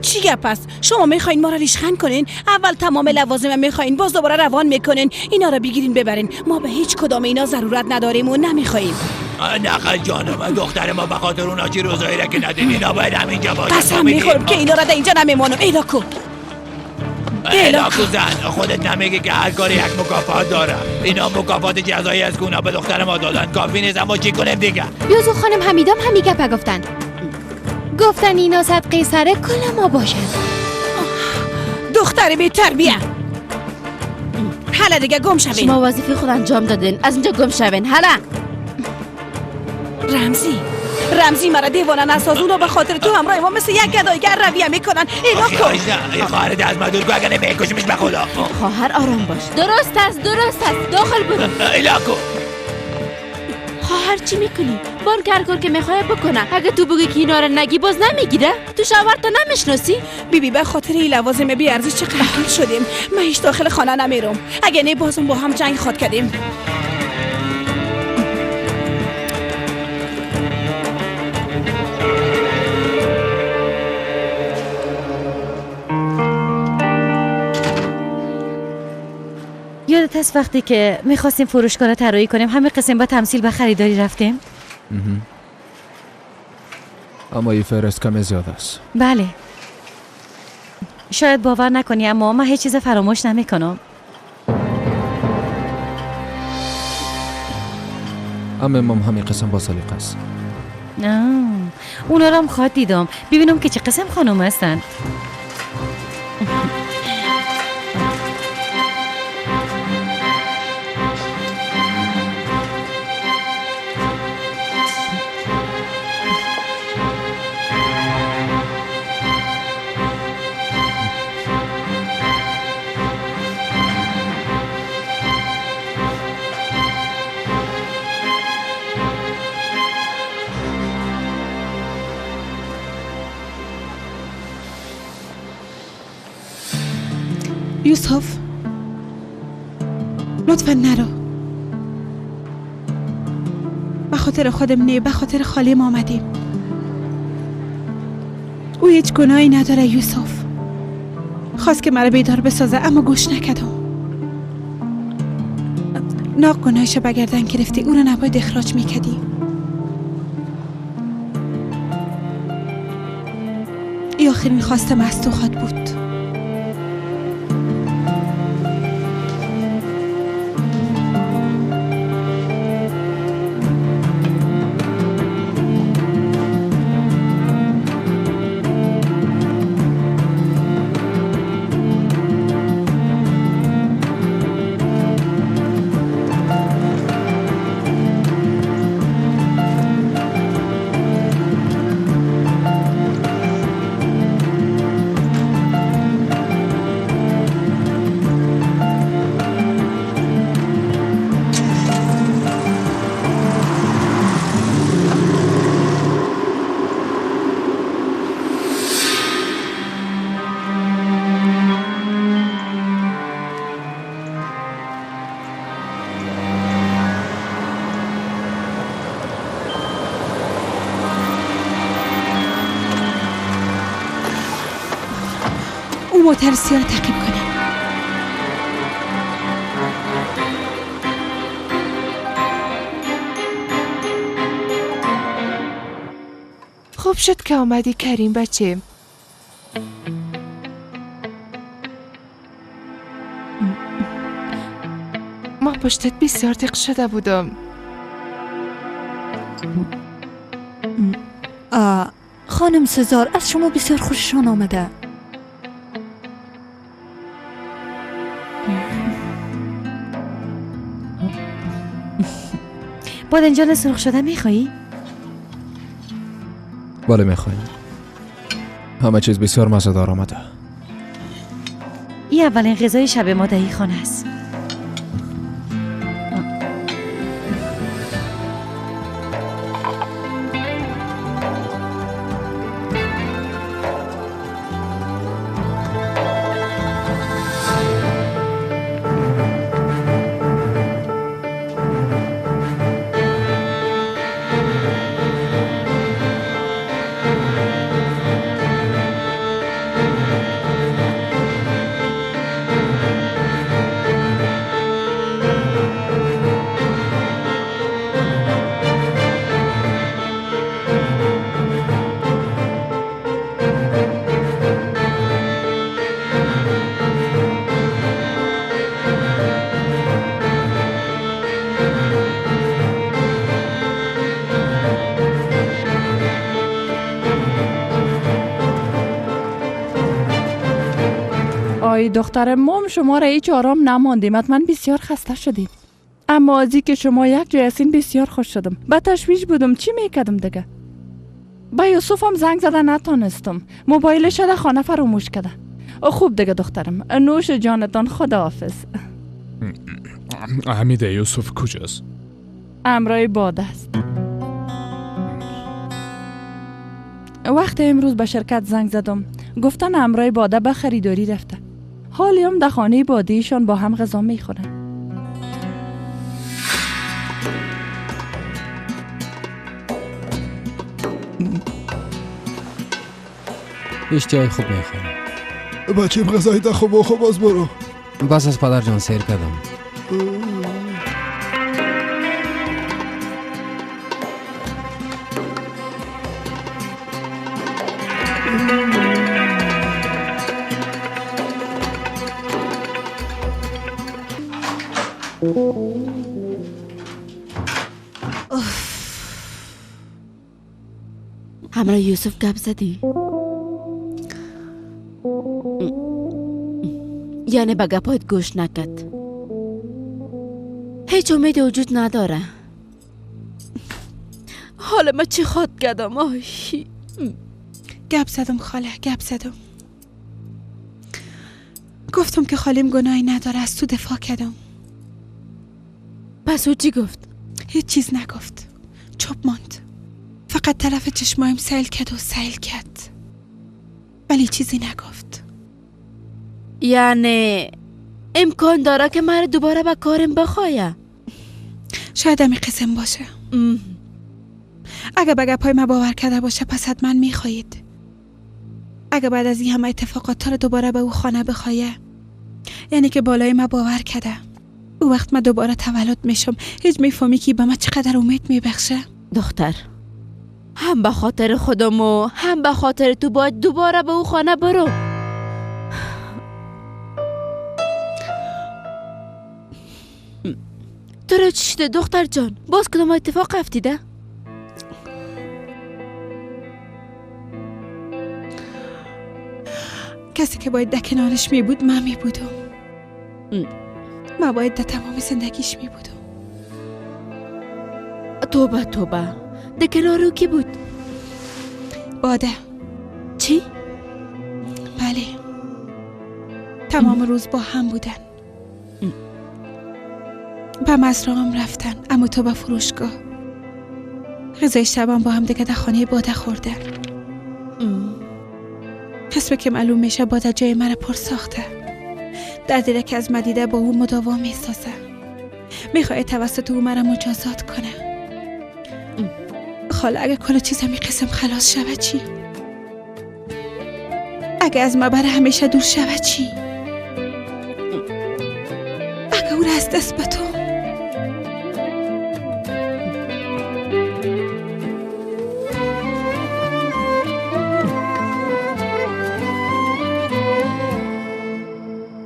چی گپ است؟ شما میخواین ما را ریشخند کنین؟ اول تمام لوازم میخواین، باز دوباره روان میکنین. اینا را بگیرین ببرین. ما به هیچ کدام اینا ضرورت نداریم و نمیخوایم. نخل جانم، دختر ما به خاطر اونا چی روزایی را که ندید، اینا باید همینجا باشه. قسم میخورم که اینا را در اینجا نمیمانم. ایلا کو ایلا کو زن، خودت نمیگی که هر کاری یک مکافات داره. اینا مکافات جزایی از که اونا به دختر ما دادن کافی نیست، اما چی کنیم دیگه؟ یوزو خانم حمیدم همی گپه گفتن، گفتن اینا صدقه سر کل ما باشن. دختر بی تربیه، حالا دیگه گم شوین. شما وظیفه خود انجام دادین، از اینجا گم شوین. حالا رمزی مرا دیوانه نساز. اونا به خاطر تو همراه ما مثل یک گدایگر رویه میکنن. اینا کو این خواهر از من دور کو، اگه نمیکشمش به خدا. خواهر آرام باش. درست است داخل برو. اینا کو خواهر چی میکنی؟ بانک هر کار که میخواد بکنه. اگه تو بگی که اینا رو نگی باز نمیگیره. تو شوهر تو نمیشناسی؟ بیبی به خاطر این لوازم بی ارزش چه قهر شدیم. من هیچ داخل خانه نمیرم. اگه نه بازم با هم جنگ خواد کردیم. یادت هست وقتی که میخواستیم فروشگاه را طراحی کنیم همه قسم با تمثیل به خریداری رفتیم؟ اما این فهرست کم زیاد است. بله، شاید باور نکنی اما من هیچ چیز فراموش نمیکنم. اما امام همین قسم با سلیقه است. اونا را هم خواد دیدم، ببینم که چه قسم خانم هستن. یوسف لطفا نرو. به خاطر خودم نه، به خاطر خالیم آمدیم. او هیچ گناهی نداره یوسف. خواست که مرا بیدار بسازه اما گوش نکردم. ناق گناهش به گردن گرفتی، او را نباید اخراج میکردی. ای آخرین خواستم از تو خواد بود. موتر سیاه تعقیب کنیم. خوب شد که آمدی کریم بچه. ما پشتت بسیار دق شده بودم. خانم سزار از شما بسیار خوششان آمده. بادنجان سرخ شده میخوایی؟ بله میخوایم. همه چیز بسیار مزه‌دار آمده. این اولین غذای شب ما در این خانه است. آی دختر، ما شما را هیچ آرام نماندیم، حتما بسیار خسته شدیم. اما از که شما یک جای هستین بسیار خوش شدم. به تشویش بودم چی میکردم دیگه. با یوسف هم زنگ زده نتانستم، موبایلش در خانه فراموش کرده. خوب دیگه دخترم، نوش جانتان، خداحافظ. حمیده یوسف کجاست؟ امرای باد است. وقت امروز به شرکت زنگ زدم، گفتن امرای باده به خریداری رفته. حالی هم در خانه بادیشان با هم غذا میخورن. اشتهای خوب میخورم. بچیم غذای ده خوب خوب باز برو. بس از پدر جان سیر کردم. همراه یوسف گپ زدی؟ یعنی به گپایت گوش نکرد. هیچ امید وجود نداره. حالا من چی خواد کردم؟ آی گپ زدم خاله، گپ زدم. گفتم که خالیم گناهی نداره، از تو دفاع کردم. پس او چی گفت؟ هیچ چیز نگفت، چوب ماند. فقط طرف چشمایم سیل کرد و سیل کرد، ولی چیزی نگفت. یعنی امکان داره که من دوباره به کارم بخوایه؟ شاید همی قسم باشه. اگه به گپای من باور کرده باشه پس حتما میخواهید. اگه بعد از این همه اتفاقات رو دوباره به او خانه بخوایه، یعنی که بالای من باور کرده. او وقت من دوباره تولد میشم. هیچ میفهمی که به من چقدر امید میبخشه؟ دختر، هم به خاطر خودم و هم به خاطر تو باید دوباره به او خانه برو. تو را چی شده دختر جان؟ باز کدام اتفاق افتیده؟ کسی که باید در کنارش می بود من می بودم. من باید در تمام زندگیش می بودم. توبه توبه، در کنار او کی بود؟ باده. چی؟ بله، تمام روز با هم بودن. به مزرعه هم رفتن، اما تو به فروشگاه. غذای شبم با هم دیگه در خانه باده خوردن. قسمه که معلوم میشه باده جای مرا پر ساخته. در که از مدیده با او مداوا میسازه. میخواه توسط او مرا مجازات کنه. خاله اگه کل چیز همی قسم خلاص شوه چی؟ اگه از ما برای همیشه دور شوه چی؟ اگه او را از دست به تو.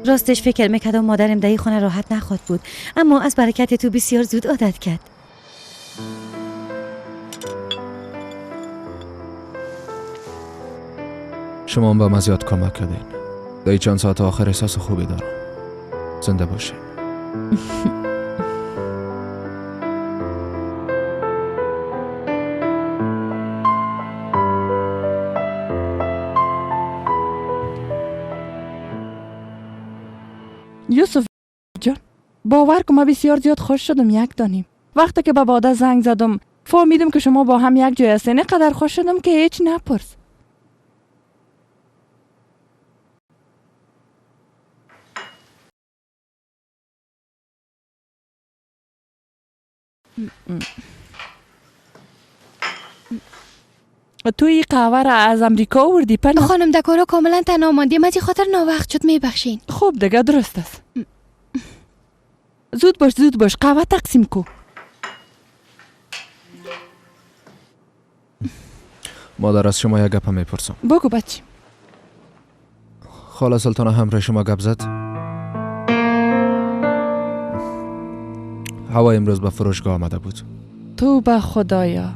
راستش فکر میکردم مادرم در این خانه راحت نخواد بود، اما از برکت تو بسیار زود عادت کرد. شما هم به من زیاد کمک کردین. در چند ساعت آخر احساس خوبی دارم. زنده باشین. یوسف جان، باور کن من بسیار زیاد خوش شدم. یک دانیم وقتی که به باده زنگ زدم فهمیدم که شما با هم یک جای هستین، قدر خوش شدم که هیچ نپرس. تو این قهوه را از امریکا آوردی پناه؟ خانم دکارا کاملا تنها ماندیم، از این خاطر ناوقت شد، میبخشین. خوب دیگه درست است. زود باش زود باش، قهوه تقسیم کو. مادر از شما یک گپ میپرسم. بگو بچه. خاله سلطانه همراه شما گپ زد؟ هوا امروز به فروشگاه آمده بود. تو به خدایا.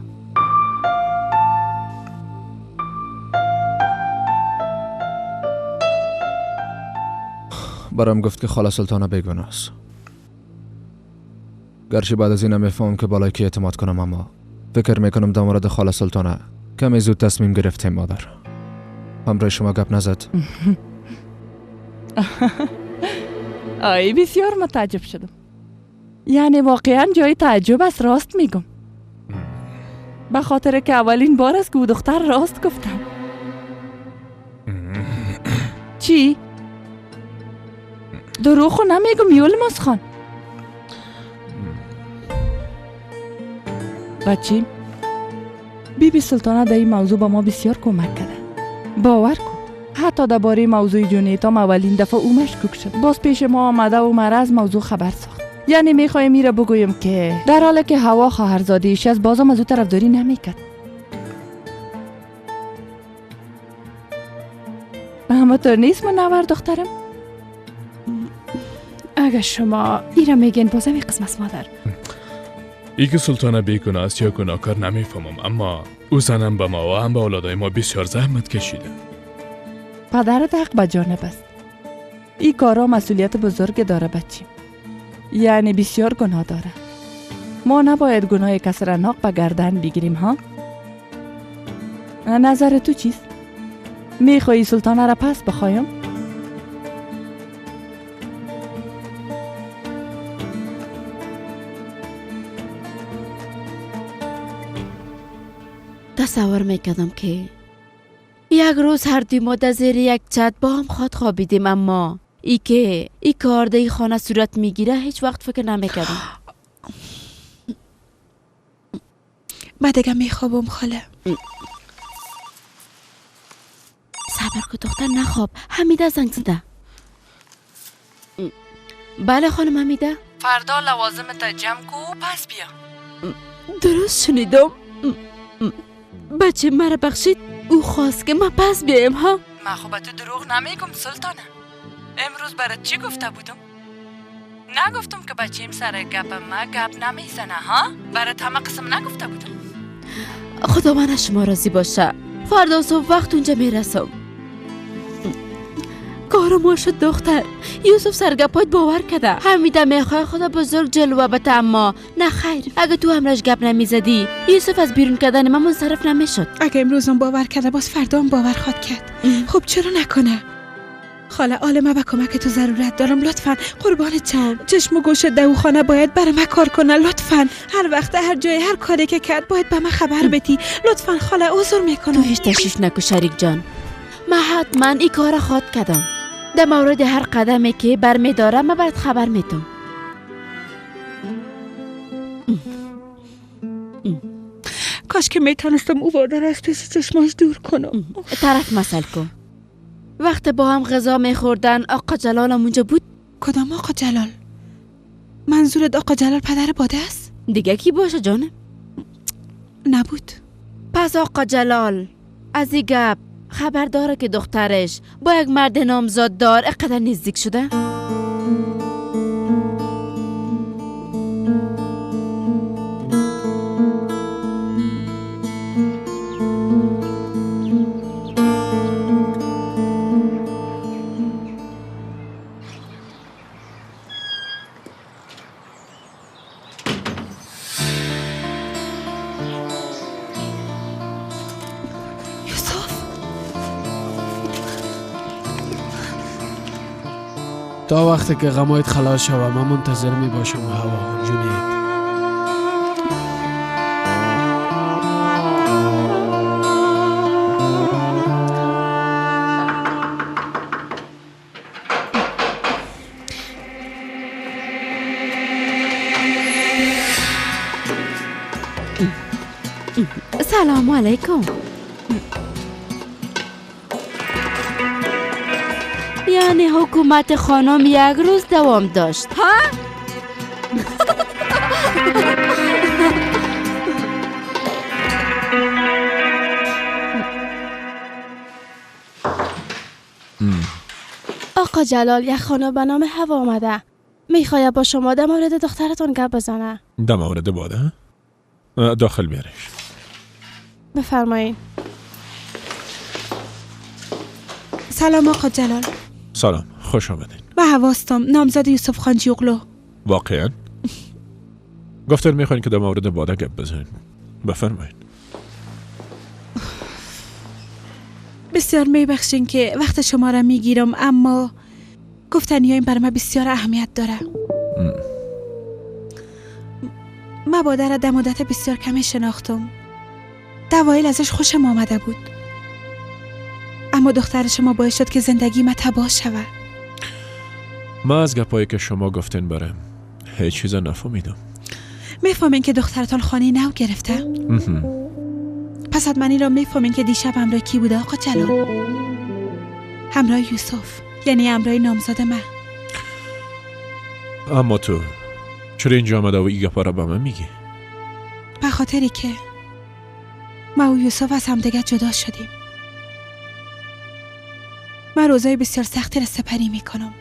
برام گفت که خاله سلطانه بیگناه است. گرچه بعد از این نمیفهمم که بالای کی اعتماد کنم، اما فکر میکنم در مورد خاله سلطانه کمی زود تصمیم گرفتیم. مادر همراه شما گپ نزد؟ آی بسیار متعجب شدم. یعنی واقعا جای تعجب است. راست میگم، به خاطر که اولین بار است که او دختر راست گفتم. چی؟ دروغ نمیگم یولماز خان. بچیم، بی بی سلطانه در این موضوع با ما بسیار کمک کرده. باور کن، حتی درباره موضوع جونیتام اولین دفعه او مشکوک شد. باز پیش ما آمده و مرا از موضوع خبر ساخت. یعنی میخوایم میره بگویم که در حالی که هوا خواهرزاده ایش است، بازم از او طرفداری نمیکرد. اما تو نیست منور دخترم؟ اگه شما ایرا میگین بازم این قسم است مادر. ای که سلطانه بیگناه است یا گناهکار نمیفهمم، اما او زنم به ما و هم به اولادای ما بسیار زحمت کشیده. پدرت حق به جانب است. این کارا مسئولیت بزرگ داره بچیم، یعنی بسیار گناه داره. ما نباید گناه کس را ناق به گردن بگیریم ها؟ نظر تو چیست؟ میخوایی سلطانه را پس بخوایم؟ تصور میکردم که یک روز هر دوی ما در زیر یک چت با هم خواد خوابیدیم، اما ای که ای کار در ای خانه صورت میگیره هیچ وقت فکر نمیکردم. من دیگه میخوابم خاله. صبر کن دختر، نخواب. حمیده زنگ زده. بله خانم حمیده. فردا لوازم تا جمع کو پس بیا. درست شنیدم؟ بچه مرا بخشید، او خواست که من پس بیایم ها؟ من خب به تو دروغ نمیگم سلطانه. امروز برات چی گفته بودم؟ نگفتم که بچیم سر گپ ما گپ نمیزنه ها؟ برات همه قسم نگفته بودم. خدا من از شما راضی باشه. فردا صبح وقت اونجا میرسم. کار ما شد دختر. یوسف سرگپایت باور کرده. حمیده میخوای خدا بزرگ جلوه بده، اما نه خیر، اگه تو همراش گپ نمیزدی یوسف از بیرون کردن من منصرف نمیشد. اگه امروزم باور کرده باز فردا هم باور خواد کرد. خب چرا نکنه؟ خاله آل ما به کمک تو ضرورت دارم، لطفا قربان چشم و گوش دو خانه باید برای من کار کنه. لطفا هر وقت هر جای هر کاری که کرد باید به من خبر بدی. لطفا خاله عذر میکنم. تو هیچ تشویش نکو شریک جان، من حتما این کار خواد کردم. در مورد هر قدمی که برمیدارم من برات خبر میدم. کاش که میتونستم او وادر از پیش چشماش دور کنم. طرف مسئله کن. وقت با هم غذا میخوردن آقا جلال هم اونجا بود. کدام آقا جلال؟ منظورت آقا جلال پدر باده است؟ دیگه کی باشه جانم؟ نبود. پس آقا جلال از این گپ خبر داره که دخترش با یک مرد نامزاد دار اقدر نزدیک شده؟ تا وقتی که غمایت خلاص شوه من منتظر می باشم. هوا جونید. سلام علیکم. یعنی حکومت خانم یک روز دوام داشت ها؟ آقا جلال یک خانم به نام هوا آمده، میخواد با شما در مورد دخترتون گپ بزنه. در مورد باده؟ داخل بیارش. بفرمایید. سلام آقا جلال. سلام، خوش آمدین. و هواستم، نامزد یوسف خان جیوغلو. واقعا؟ گفتن میخواین که در مورد باده گپ بزنین. بفرمایید. بسیار میبخشین که وقت شما را میگیرم، اما گفتنی این برای من بسیار اهمیت داره. من باده را در مدت بسیار کمی شناختم. دوایل ازش خوشم آمده بود، اما دختر شما باعث شد که زندگی من تباه شود. من از گپایی که شما گفتین برم هیچ چیز نفهمیدم. میفهمین که دخترتان خانه نو گرفته؟ پس حتما این را میفهمین که دیشب همراه کی بوده آقا جلال؟ همراه یوسف، یعنی همراه نامزد من. اما تو چرا اینجا آمده و این گپا را به من میگی؟ به خاطری که ما و یوسف از همدیگه جدا شدیم. من روزای بسیار سختی را سپری میکنم.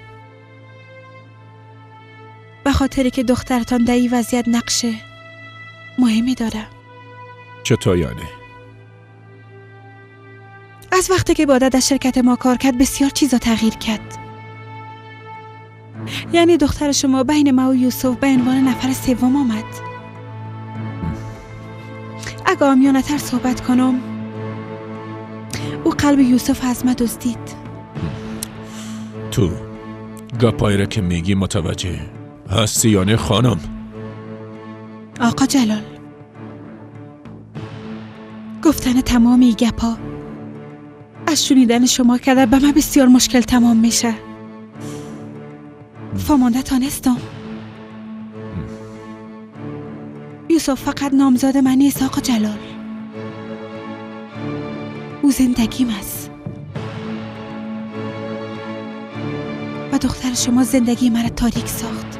به خاطری که دخترتان در این وضعیت نقش مهمی داره. چطور یعنی؟ از وقتی که باده در شرکت ما کار کرد بسیار چیزا تغییر کرد. یعنی دختر شما بین ما و یوسف به عنوان نفر سوم آمد. اگه عامیانه تر صحبت کنم، او قلب یوسف از ما دزدید. تو گپایی را که میگی متوجه هستی یا نه خانم؟ آقا جلال، گفتن تمام این گپا از شنیدن شما که به من بسیار مشکل تمام میشه. فامانده تانستم. یوسف فقط نامزاد من نیست آقا جلال، او زندگیم است و دختر شما زندگی مرا تاریک ساخت.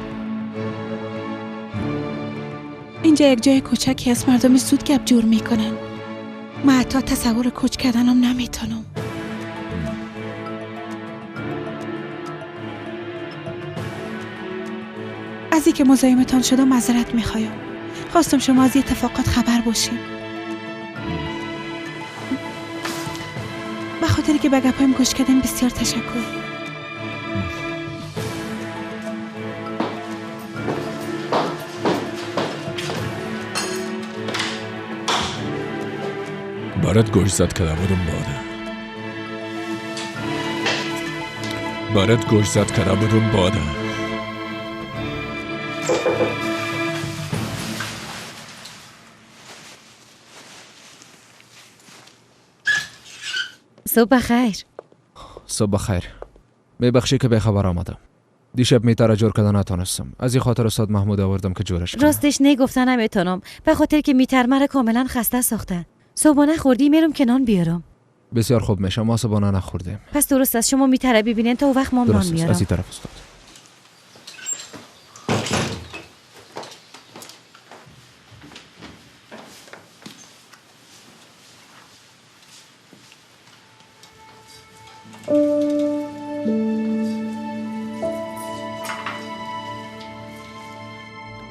اینجا یک جای کوچکی از مردم زود گپ جور میکنن. من حتی تصور کوچ کردنم نمیتونم. از اینکه مزاحمتان شدم معذرت میخوایم. خواستم شما از اتفاقات خبر باشین. به خاطر که به گپایم گوش کردین بسیار تشکر. برات گوش زد کرده بودم باده. برات گوش زد کرده بودم باده. صبح بخیر. صبح بخیر. میبخشی که به خبر آمدم. دیشب میتر جور کردن نتونستم. از این خاطر استاد محمود آوردم که جورش کنه. راستش نگفتن نمیتونم، به خاطر که میتر مرا کاملا خسته ساخته. صبحانه خوردی؟ میرم که نان بیارم. بسیار خوب میشه، ما صبحانه نخوردیم. پس درست است، شما میتره ببینین تا وقت ما نان میارم. از این طرف استاد.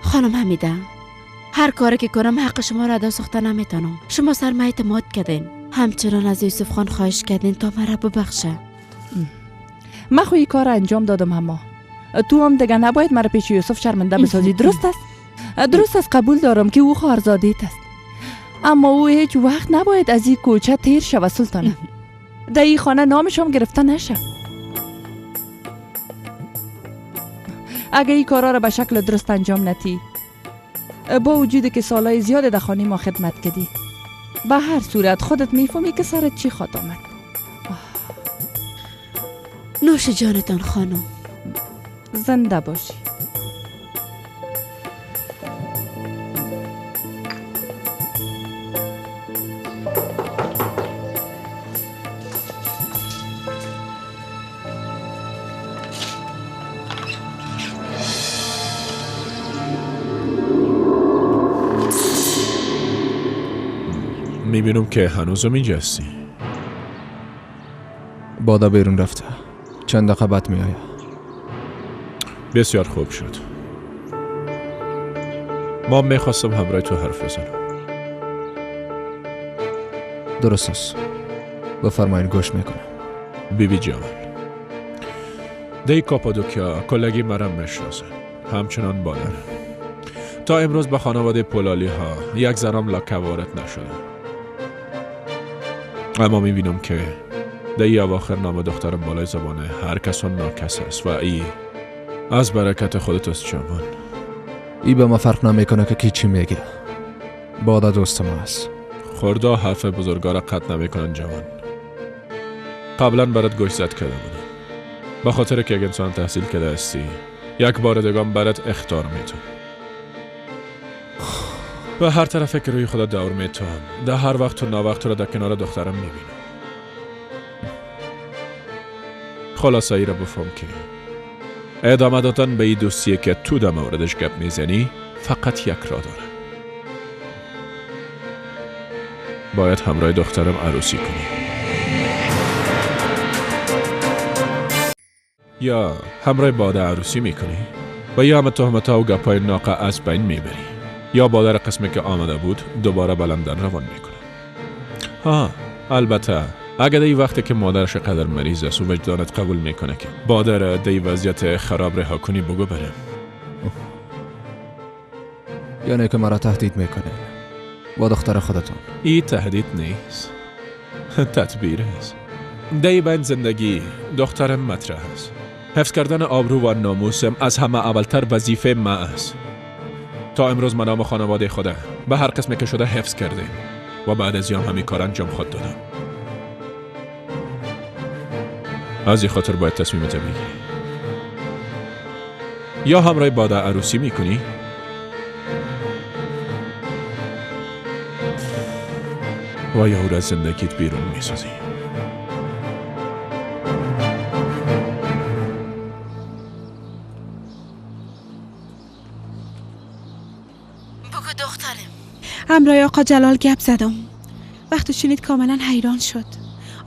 خانم حمیده، هر کاری که کنم حق شما را ادا ساخته نمیتونم. شما سر من اعتماد کردین، همچنان از یوسف خان خواهش کردین تا مرا ببخشه. من خو این کار انجام دادم، اما تو هم دیگه نباید مرا پیش یوسف شرمنده بسازی. درست است؟ درست است، قبول دارم که او خواهرزاده‌ات است، اما او هیچ وقت نباید از این کوچه تیر شود سلطانه. در این خانه نامش هم گرفته نشه. اگه این کارا را به شکل درست انجام ندی، با وجود که سالهای زیاد در خانه ما خدمت کردی، به هر صورت خودت میفهمی که سرت چی خواد آمد. نوش جانتان خانم. زنده باشی. میبینم که هنوزم اینجا هستی. بادا بیرون رفته، چند دقیقه بعد میآید. بسیار خوب شد. ما میخواستم همراه تو حرف بزنم. درست است، بفرمایید، گوش میکنم. بیبی جان، دی کاپادوکیا کلگی مرم میشناسن، همچنان بادر. تا امروز به خانواده پولالی ها یک ذرام لکه وارد نشده. اما میبینم که دی اواخر نام دخترم بالای زبان هر کس و ناکس است و ای از برکت خودت است جوان. ای به ما فرق نمیکنه که کی چی میگه. باده دوست ما است. خوردا حرف بزرگا را قطع نمیکنن جوان. قبلا برات گوش زد کرده بودم. به خاطر که یک انسان تحصیل کرده هستی یک بار دیگه برات اخطار میتون. به هر طرف که روی خدا دور میتون، در هر وقت و ناوقت را در کنار دخترم میبینم. خلاصه ای را بفهم که ادامه دادن به این دوستیه که تو در موردش گپ میزنی فقط یک را داره. باید همراه دخترم عروسی کنی یا همراه باده عروسی میکنی و یا همه تهمت‌ها و گپای ناقه از بین میبری یا باده را قسمی که آمده بود دوباره به لندن روان میکنه. ها البته اگر دی وقتی که مادرش قدر مریض است و وجدانت قبول میکنه که باده را دی وضعیت خراب رها کنی بگو برم. یعنی که مرا تهدید میکنه با دختر خودتون؟ این تهدید نیست، تدبیر است. دی بین زندگی دخترم مطرح است. حفظ کردن آبرو و ناموسم از همه اولتر وظیفه ما است. تا امروز من نام خانواده خود به هر قسمی که شده حفظ کردیم و بعد از یام همین کار انجام خود دادم. از این خاطر باید تصمیمت بگیری. یا همراه باده عروسی میکنی و یا او را از زندگیت بیرون میسازی. بگو دخترم. همراه آقا جلال گپ زدم. وقتی شنید کاملا حیران شد.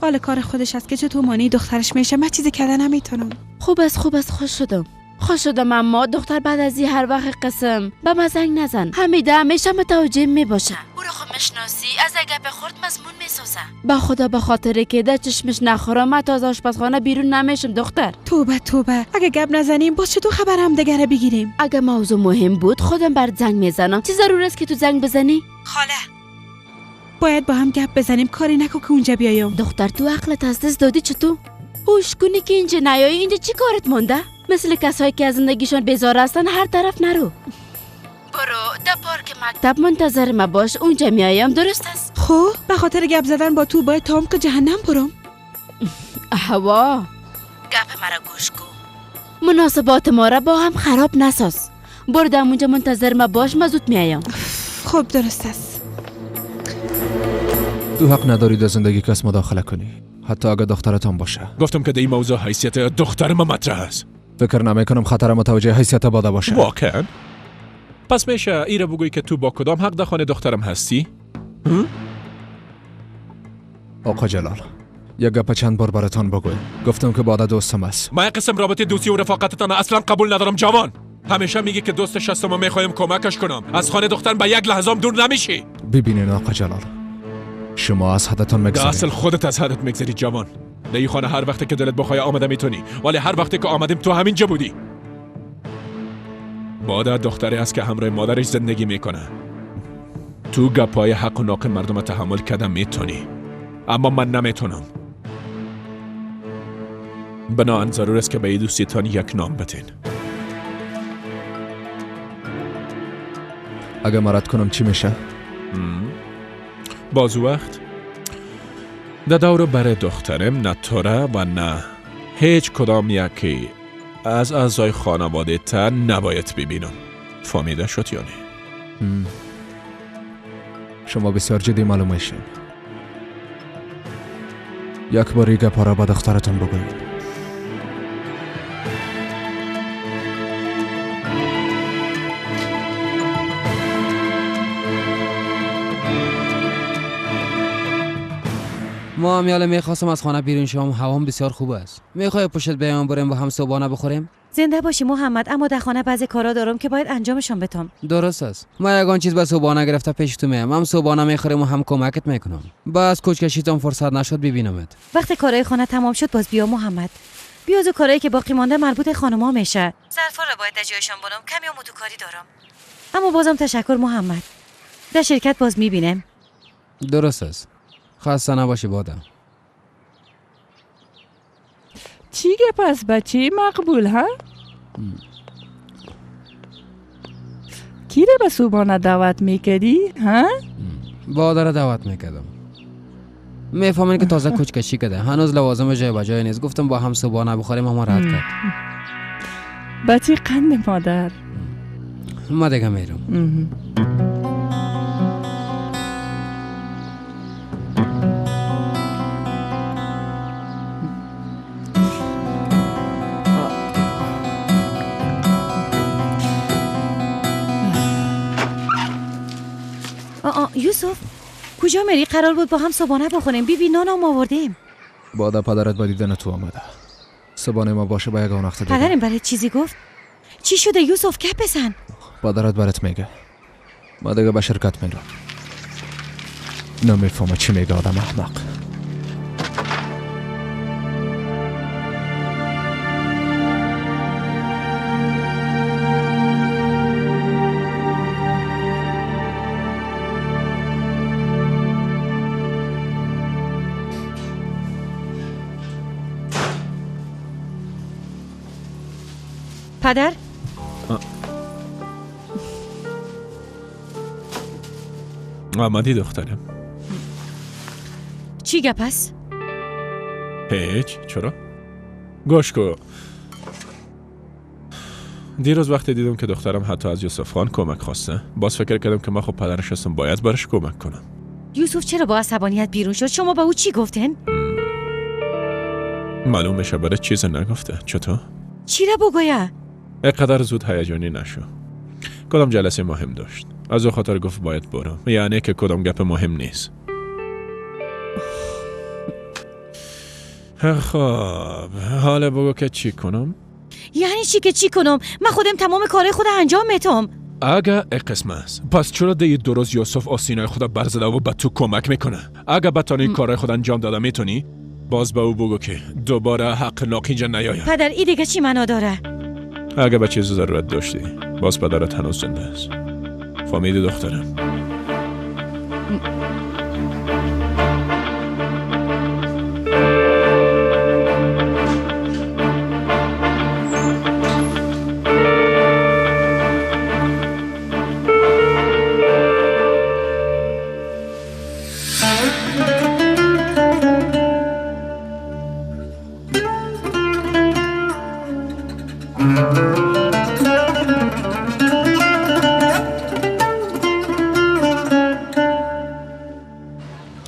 حال کار خودش است که چطور مانع دخترش میشه. من چیزی کردن نمیتونم. خوب است خوب است، خوش شدم خوش شدم. اما دختر بعد از این هر وقت قسم به من زنگ نزن. حمیده همیشه متوجه میباشه. او رو خود میشناسی، از اگه به خورد مضمون میسازه. با خدا به خاطر که در چشمش نخورم من تا از آشپزخانه بیرون نمیشم دختر. توبه توبه، اگه گپ نزنیم باز چطور خبر هم دیگه بگیریم؟ اگه موضوع مهم بود خودم برات زنگ میزنم. چه ضرور است که تو زنگ بزنی؟ خاله باید با هم گپ بزنیم. کاری نکن که اونجا بیایم. دختر تو عقلت از دست دادی چطور؟ هوش کنی که اینجا نیایی. اینجا چی کارت مونده؟ مثل کسایی که از زندگیشان بیزار هستن هر طرف نرو. برو در پارک مکتب منتظر ما باش، اونجا میایم. درست است؟ خب به خاطر گپ زدن با تو باید تا عمق جهنم برم. هوا گپ مرا گوش کن. مناسبات ما را با هم خراب نساز. برو در اونجا منتظر ما باش، ما زود میایم. خب درست است. تو حق نداری در زندگی کس مداخله کنی، حتی اگه دخترتان باشه. گفتم که در این موضوع حیثیت دختر ما مطرح است. فکر نمی کنم خطر متوجه حیثیت باده باشه. واقعا؟ پس میشه ایره بگویی که تو با کدام حق در خانه دخترم هستی؟ آقا جلال یک گپ چند بار براتان بگویم. گفتم که باده دوستم است. من قسم رابطه دوستی و رفاقتتان اصلا قبول ندارم جوان. همیشه میگی که دوستش هستم و میخوایم کمکش کنم. از خانه دخترم به یک لحظه هم دور نمیشی. ببینین آقا جلال، شما از حدتان میگذری. اصل خودت از حدت میگذری جوان. در این خانه هر وقت که دلت بخوای آمده میتونی، ولی هر وقتی که آمدیم تو همینجا بودی. باده دختری است که همراه مادرش زندگی میکنه. تو گپای حق و ناق مردم تحمل کردم میتونی، اما من نمیتونم. بنابراین ضرور است که به این دوستیتان یک نام بدین. اگه مرد کنم چی میشه؟ باز وقت در دور بر دخترم نه توره و نه هیچ کدام یکی از اعضای خانواده تا نباید ببینم. فهمیده شد یا نه؟ شما بسیار جدی معلوم میشین. یک بار گپ را به دخترتان بگویید. ما هم یاله میخواستم از خانه بیرون شوم. هوام بسیار خوب است. میخوای پشت بیام بریم با هم صبحانه بخوریم؟ زنده باشی محمد، اما در خانه بعضی کارا دارم که باید انجامشان بدم. درست است. ما یگان چیز به صبحانه گرفته پیش تو میام. هم صبحانه میخوریم و هم کمکت میکنم. باز کوچکشیتم فرصت نشد ببینمت. وقتی کارهای خانه تمام شد باز بیا محمد. بیاز و کارهایی که باقی مانده مربوط خانوما میشه. ظرفا رو باید در جایشان بانم، کمی هم اتوکاری دارم. اما بازم تشکر محمد. در شرکت باز میبینم. درست است. خسته نباشی باده. چی گپ است بچه مقبول ها؟ کی را به صبحانه دعوت میکردی ها؟ باده را دعوت میکردم. میفهمین که تازه کوچکشی کرده، هنوز لوازم جای به جای نیست. گفتم با هم صبحانه بخوریم، اما رد کرد. بچه قند مادر. ما دیگه میرم. یوسف کجا میری؟ قرار بود با هم صبحانه بخوریم. بیبی نانم آوردیم. باده پدرت با دیدن تو آمده. صبحانه ما باشه با یگان وقت دیگه. پدرم برات چیزی گفت؟ چی شده یوسف؟ گپ بزن. پدرت برات میگه. ما دیگه به شرکت میرم. نمیفهمم چی میگه آدم احمق. پدر؟ آمدی دخترم. چی گپ است؟ هیچ. چرا؟ گوش کو. دیروز وقتی دیدم که دخترم حتی از یوسف خان کمک خواسته، باز فکر کردم که من خب پدرش هستم، باید برش کمک کنم. یوسف چرا با عصبانیت بیرون شد؟ شما با او چی گفتین؟ معلوم میشه برای چیز نگفته. چطور؟ چی را بگویه؟ اینقدر زود هیجانی نشو. کدام جلسه مهم داشت، از او خاطر گفت باید برم، یعنی که کدام گپ مهم نیست. خب حالا بگو که چی کنم؟ یعنی چی که چی کنم؟ من خودم تمام کارهای خود انجام میتم. اگه قسم است پس چرا دی درست یوسف آسینای خود برزده و به تو کمک میکنه؟ اگه بتانی کارهای خود انجام داده میتونی، باز به او بگو که دوباره حق ناقینجا نیاید. پدر ای دیگه چی معنا داره؟ اگه به چیز ضرورت داشتی باز پدرت هنوز زنده است. فهمیدی دخترم؟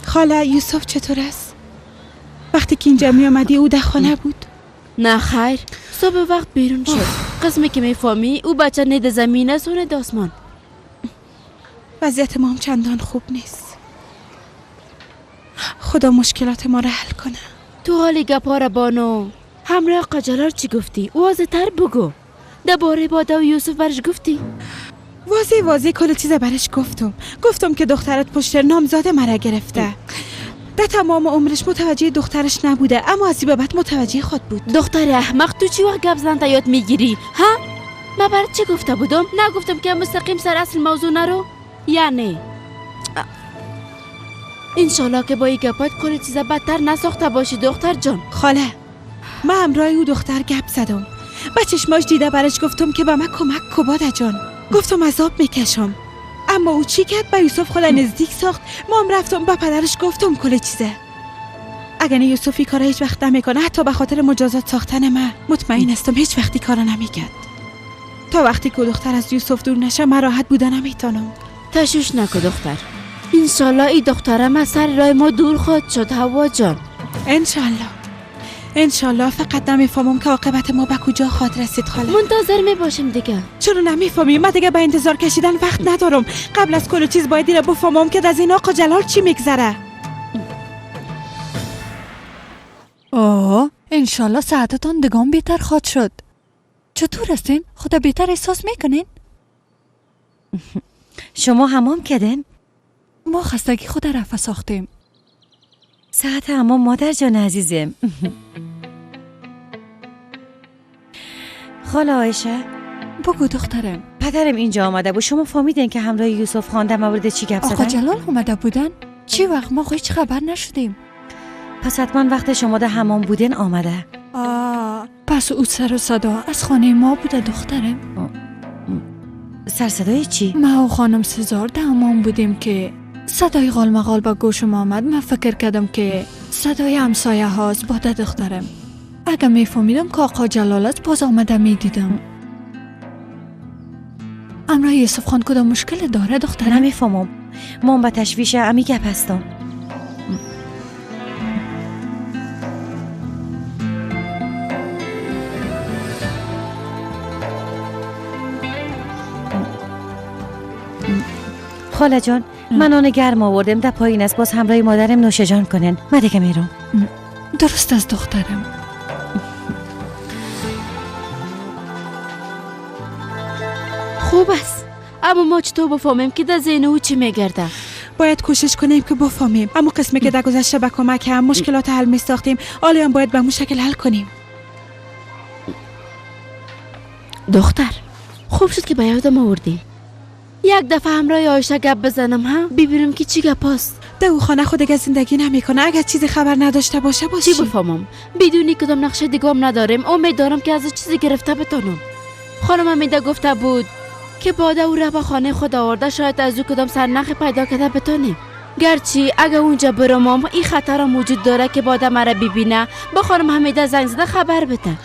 خاله یوسف چطور است؟ وقتی که اینجا می آمدی او در خانه بود؟ نه خیر، صبح وقت بیرون شد. قسمی که میفهمی او بچه نه در زمین است و نه در آسمان. وضعیت ما هم چندان خوب نیست. خدا مشکلات ما را حل کنه. تو حال گپا را بانو همراه آقا جلال چی گفتی؟ واضح تر بگو. درباره باده و یوسف برش گفتی؟ واضح کل چیز برش گفتم. گفتم که دخترت پشت نامزاد مرا گرفته. در تمام عمرش متوجه دخترش نبوده، اما از این بعد متوجه خود بود. دختر احمق، تو چی وقت گپ زدن تا یاد میگیری؟ ها؟ من برات چی گفته بودم؟ نگفتم که مستقیم سر اصل موضوع نرو؟ یعنی انشالله که با این گپات کل چیز بدتر نساخته باشی دختر جان. خاله من همراه او دختر گپ زدم. با چشماش دیده برش گفتم که به من کمک کو باده جان. گفتم عذاب میکشم. اما او چی کرد؟ به یوسف خود نزدیک ساخت. ما هم رفتم به پدرش گفتم کل چیزه. اگر نه یوسف این کارا هیچ وقت نمیکنه، حتی به خاطر مجازات ساختن من. مطمئن هستم هیچ وقتی کارا نمیکرد. تا وقتی که دختر از یوسف دور نشه من راحت بودن نمیتونم. تشویش نکن دختر. انشالله این دخترم از سر راه ما دور خواهد شد هوا جان. انشالله انشالله. فقط نمیفهمم که عاقبت ما به کجا خواهد رسید خاله. منتظر میباشم دیگه. چرا نمیفهمی؟ من دیگه به انتظار کشیدن وقت ندارم. قبل از کل چیز باید اینو بفهمم که از این آقا جلال چی میگذره. آه انشالله صحتتان دگان بهتر خواهد شد. چطور هستین؟ خدا بهتر احساس میکنین؟ شما حمام کردین؟ ما خستگی خود رفع ساختیم. ساعت حمام مادر جان عزیزم. خاله عایشه، بگو دخترم. پدرم اینجا آمده بود. شما فهمیدین که همراه یوسف خان در مورد چی گپ زدن؟ آقا جلال آمده بودن؟ چی وقت؟ ما هیچ خبر نشدیم. پس حتما وقت شما در حمام بودین آمده. پس او سر و صدا از خانه ما بوده دخترم. سر صدای چی؟ ما و خانم سزار در حمام بودیم که صدای غالمغال به گوشم آمد. من فکر کردم که صدای همسایه هاست. باده دخترم، اگه میفهمیدم که آقا جلال است باز آمده میدیدم. امرای یوسف خان کدام مشکل داره دخترم؟ نمیفهمم. من به تشویش امی گپ هستم. خاله جان، من آن گرم آوردم در پایین است. باز همراه مادرم نوش جان کنن. من دیگه میرم. درست از دخترم. خوب است، اما ما چطور بفهمیم که در ذهن او چی میگرده؟ باید کوشش کنیم که بفهمیم. اما قسمی که در گذشته به کمک هم مشکلات حل میساختیم، حالا هم باید به مشکل حل کنیم. دختر، خوب شد که به یادم آوردی. یک دفعه همراه عایشه گپ بزنم ها، ببینم که چی گپ است. در او خانه خود دیگه زندگی نمیکنه. اگر چیزی خبر نداشته باشه باشه. چی بفهمم؟ بدونی کدام نقشه دیگه هم نداریم. امید دارم که از چیزی گرفته بتانم. خانم امیده گفته بود که باده او را به خانه خود آورده، شاید از او کدام سرنخ پیدا کرده بتانیم. گرچه اگه اونجا برم این خطر موجود داره که باده مرا ببینه، با خانم حمیده زنگ زده خبر بده.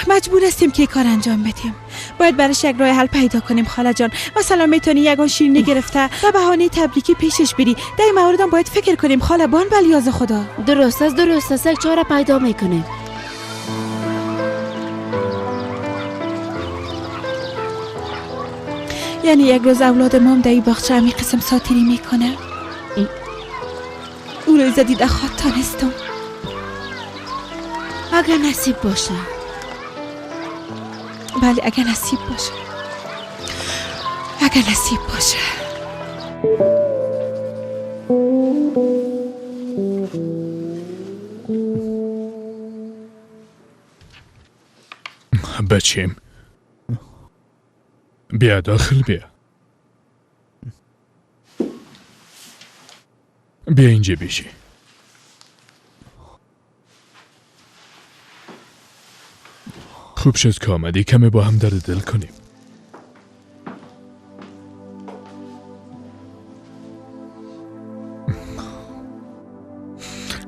مجبور هستیم که کار انجام بدیم. باید برش یک راه حل پیدا کنیم خاله جان. مثلا میتونی یگان شیرینی گرفته و بهانه تبریکی پیشش بری. در این موردم باید فکر کنیم خاله بان بلیاز خدا. درست است، درست است. یک چاره پیدا میکنیم. یعنی یک روز اولاد مام در این باغچه همی قسم ساتیری میکنه. او رو زدید خواد تانستم. اگر نصیب باشه. بله اگر نصیب باشه. اگر نصیب باشه. بچیم بیا داخل، بیا بیا اینجا بیشی. خوب شد که آمدی، کمی با هم درد دل کنیم.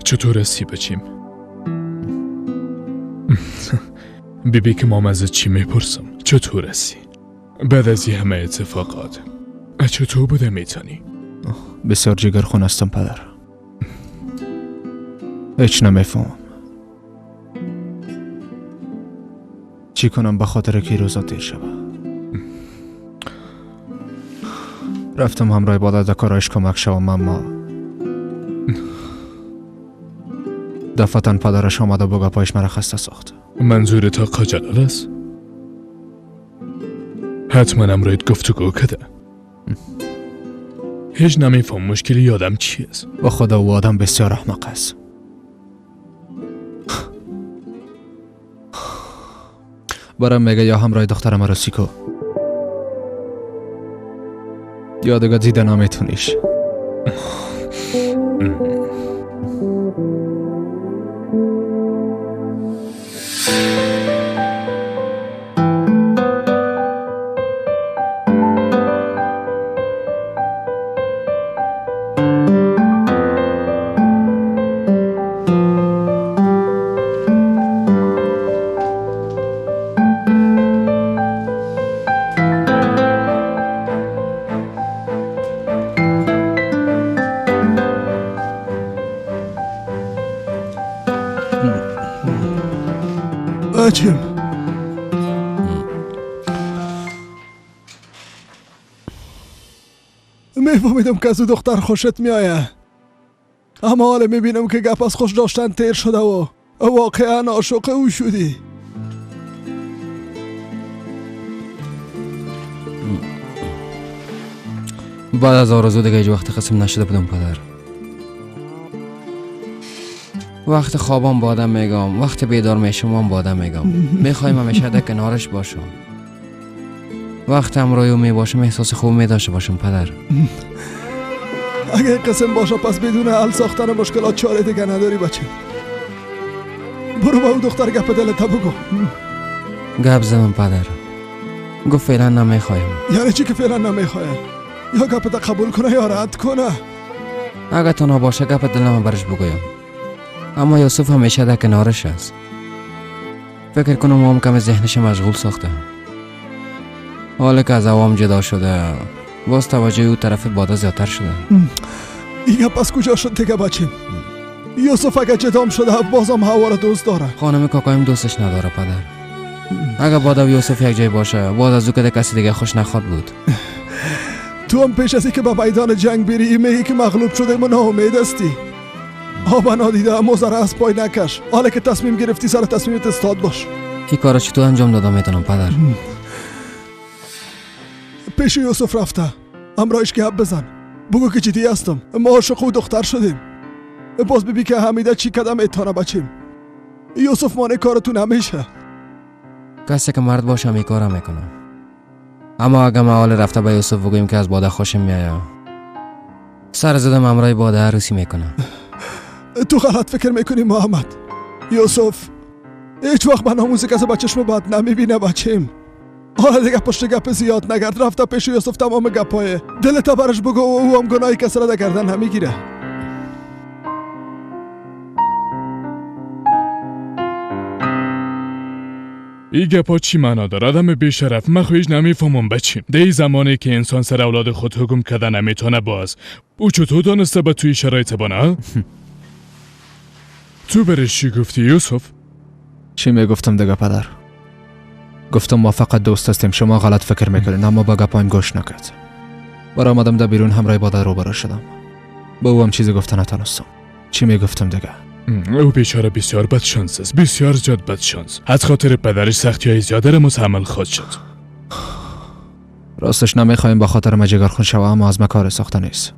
چطور هستی بچیم؟ بیبی که مام ازت چی میپرسم، چطور هستی؟ بعد از این همه اتفاقات چطور بوده میتونی؟ بسیار جگرخون هستم پدر. هیچ نمیفهمم چی کنم به خاطر که روزا تیر شوه. رفتم همراه بادا در کارایش کمک شوم، اما دفعتا پدرش آمده با گپایش مرا خسته ساخت. منظور تا آقا جلال است؟ حتما امروید گفتگو کده. هیچ نمیفهم مشکلی یادم چی است. با خدا او آدم بسیار احمق است. برام میگه یا همراه دخترم عروسی کو یا دیگه دیده نمیتونیش. بچم میفهمیدم که از دختر خوشت میآید، اما حالا میبینم که گپ از خوش داشتن تیر شده و واقعا عاشق او شدی. بعد از آرزو دیگه هیچ وقت قسم نشده بودم پدر. وقت خوابم باده میگم، وقت بیدار میشم باده میگم. میخوایم همیشه در کنارش باشم. وقت همراه او میباشم احساس خوب میداشته باشم پدر. اگه قسم باشه پس بدون حل ساختن مشکلات چاره دیگه نداری بچه. برو با او دختر گپ دلت بگو. گپ زدم پدر. گفت فعلا نمیخوایم. یعنی چی که فعلا نمیخوایم؟ یا گپت قبول کنه یا رد کنه. اگه تنها باشه گپ دلم برش بگویم. اما یوسف همیشه در کنارش است. فکر کنم هم کم ذهنش مشغول ساخته. حالا که از عوام جدا شده باز توجه او طرف باده زیادتر شده. این گپ از کجا شد دیگه بچیم؟ یوسف اگه جدام شده بازم هوا را دوست داره. خانم کاکایم دوستش نداره پدر. اگه باده و یوسف یک جای باشه باز از او که کسی دیگه خوش نخواد بود. تو هم پیش از اینکه به میدان جنگ بری میگی که مغلوب شده و ناامید هستی. آب نادیده اما ذره از پای نکش. حالا که تصمیم گرفتی سر تصمیمت استاد باش. این کارا چطور انجام دادم میتونم پدر؟ پیش یوسف رفته همراهش گپ بزن، بگو که جدی هستم، ما عاشق و دختر شدیم. باز ببین که حمیده چی کدم اتانه بچیم. یوسف مانع کارتون همیشه. کسی که مرد باشه می کارا میکنه. اما اگه ما حال رفته به یوسف بگوییم که از باده خوشم میآید، سر زدم همراه باده عروسی میکنه. تو غلط فکر میکنی محمد. یوسف هیچ وقت به ناموس کسی با چشم بد نمیبینه بچیم. حالا دیگه پشت گپ زیاد نگرد. رفته پیش یوسف تمام گپای دلت برش بگو و او هم گناهی کسی را در گردن نمیگیره. این گپا چی معنا داره؟ آدم بیشرف، من خو هیچ نمیفهمم بچیم. در این زمانی که انسان سر اولاد خود حکم کردن نمیتونه، باز او چطور دانسته به توی شرایط بانه؟ تو برش چی گفتی یوسف؟ چی میگفتم دیگه پدر؟ گفتم ما فقط دوست هستیم، شما غلط فکر میکنین، اما با گپایم گوش نکرد. برآمدم در بیرون همراه باده روبرو شدم. با او هم چیزی گفته نتانستم. چی میگفتم دیگه؟ او بیچاره بسیار بدشانس است، بسیار زیاد بدشانس. از خاطر پدرش سختی های زیاده را متحمل خواهد شد. راستش نمیخوایم با خاطر ما جگرخون شوه، اما از ما کار ساخته نیست.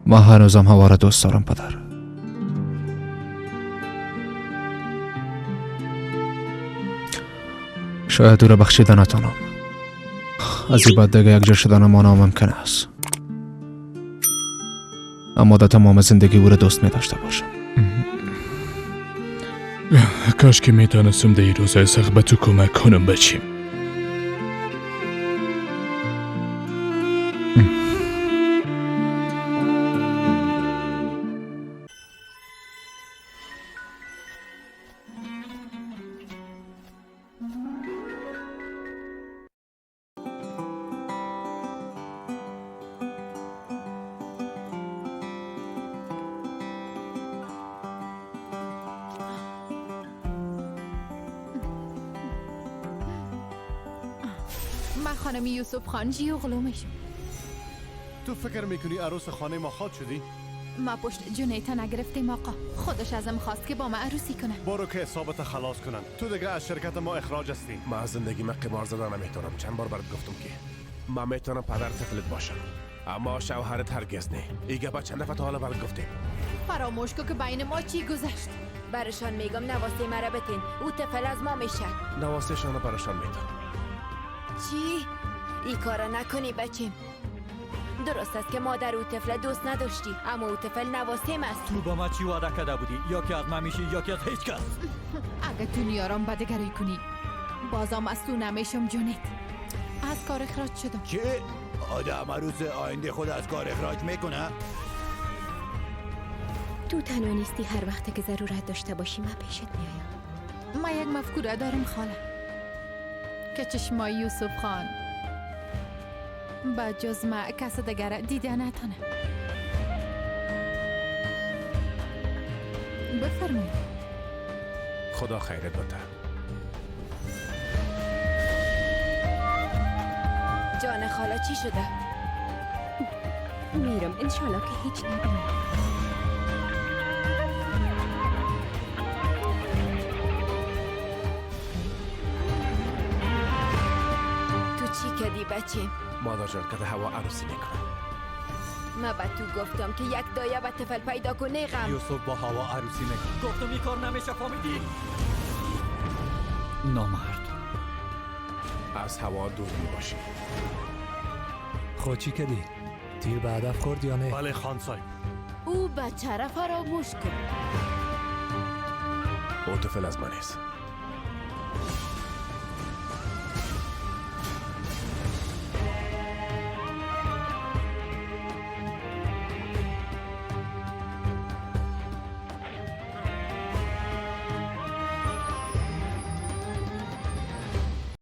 ما هنوزم هوا را دوست دارم پدر. شاید او را بخشیده نتانم. از این بعد دیگه یک جا شدن ما ناممکن است. اما در تمام زندگی او را دوست می داشته باشم. کاش که می تانستم در این روزهای سخت به تو کمک کنم بچیم. خانم یوسف خان جی اغلو میشم. تو فکر میکنی عروس خانه ما خواد شدی؟ ما پشت جونیتا نگرفتیم آقا. خودش ازم خواست که با ما عروسی کنه. برو که حسابت خلاص کنن. تو دیگه از شرکت ما اخراج هستی. ما از زندگی ما قمار زدن نمیتونم. چند بار برات گفتم که ما میتونم پدر طفلت باشم، اما شوهرت هرگز نه. ایگه با چند دفعه تا حالا برات گفتیم. فراموش کو که بین ما چی گذشت. برشان میگم نواسه مرا بتین، او طفل از ما میشه. نواسه شانو برشان میتون. چی؟ ای کارا نکنی بچیم. درست است که مادر او طفل دوست نداشتی، اما او طفل نواسیم است. تو با ما چی وعده کرده بودی؟ یا که از من میشی یا که از هیچ کس. اگه تو نیارم بدگری کنی بازم از تو نمیشم جونت. از کار اخراج شدم. چه؟ آدم عروس آینده خود از کار اخراج میکنه؟ تو تنها نیستی، هر وقت که ضرورت داشته باشی من پیشت میایم. من یک مفکوره دارم خاله، که چشمای یوسف خان با جز ما کس دیگر دیده نتانه. بفرمایید. خدا خیرت بده. جان خاله چی شده؟ میرم انشالله که هیچ نبینم. تو چی کردی بچه؟ مادر جان که هوا عروسی میکنم. ما به تو گفتم که یک دایه و طفل پیدا کنه غم. یوسف با هوا عروسی میکنه. گفتم این کار نمیشه، فهمیدی؟ نامرد. از هوا دور میباشی. خود چی کردی؟ تیر به هدف خورد یا نه؟ بله خان صاحب. او بچه را فراموش کن. او طفل از من است.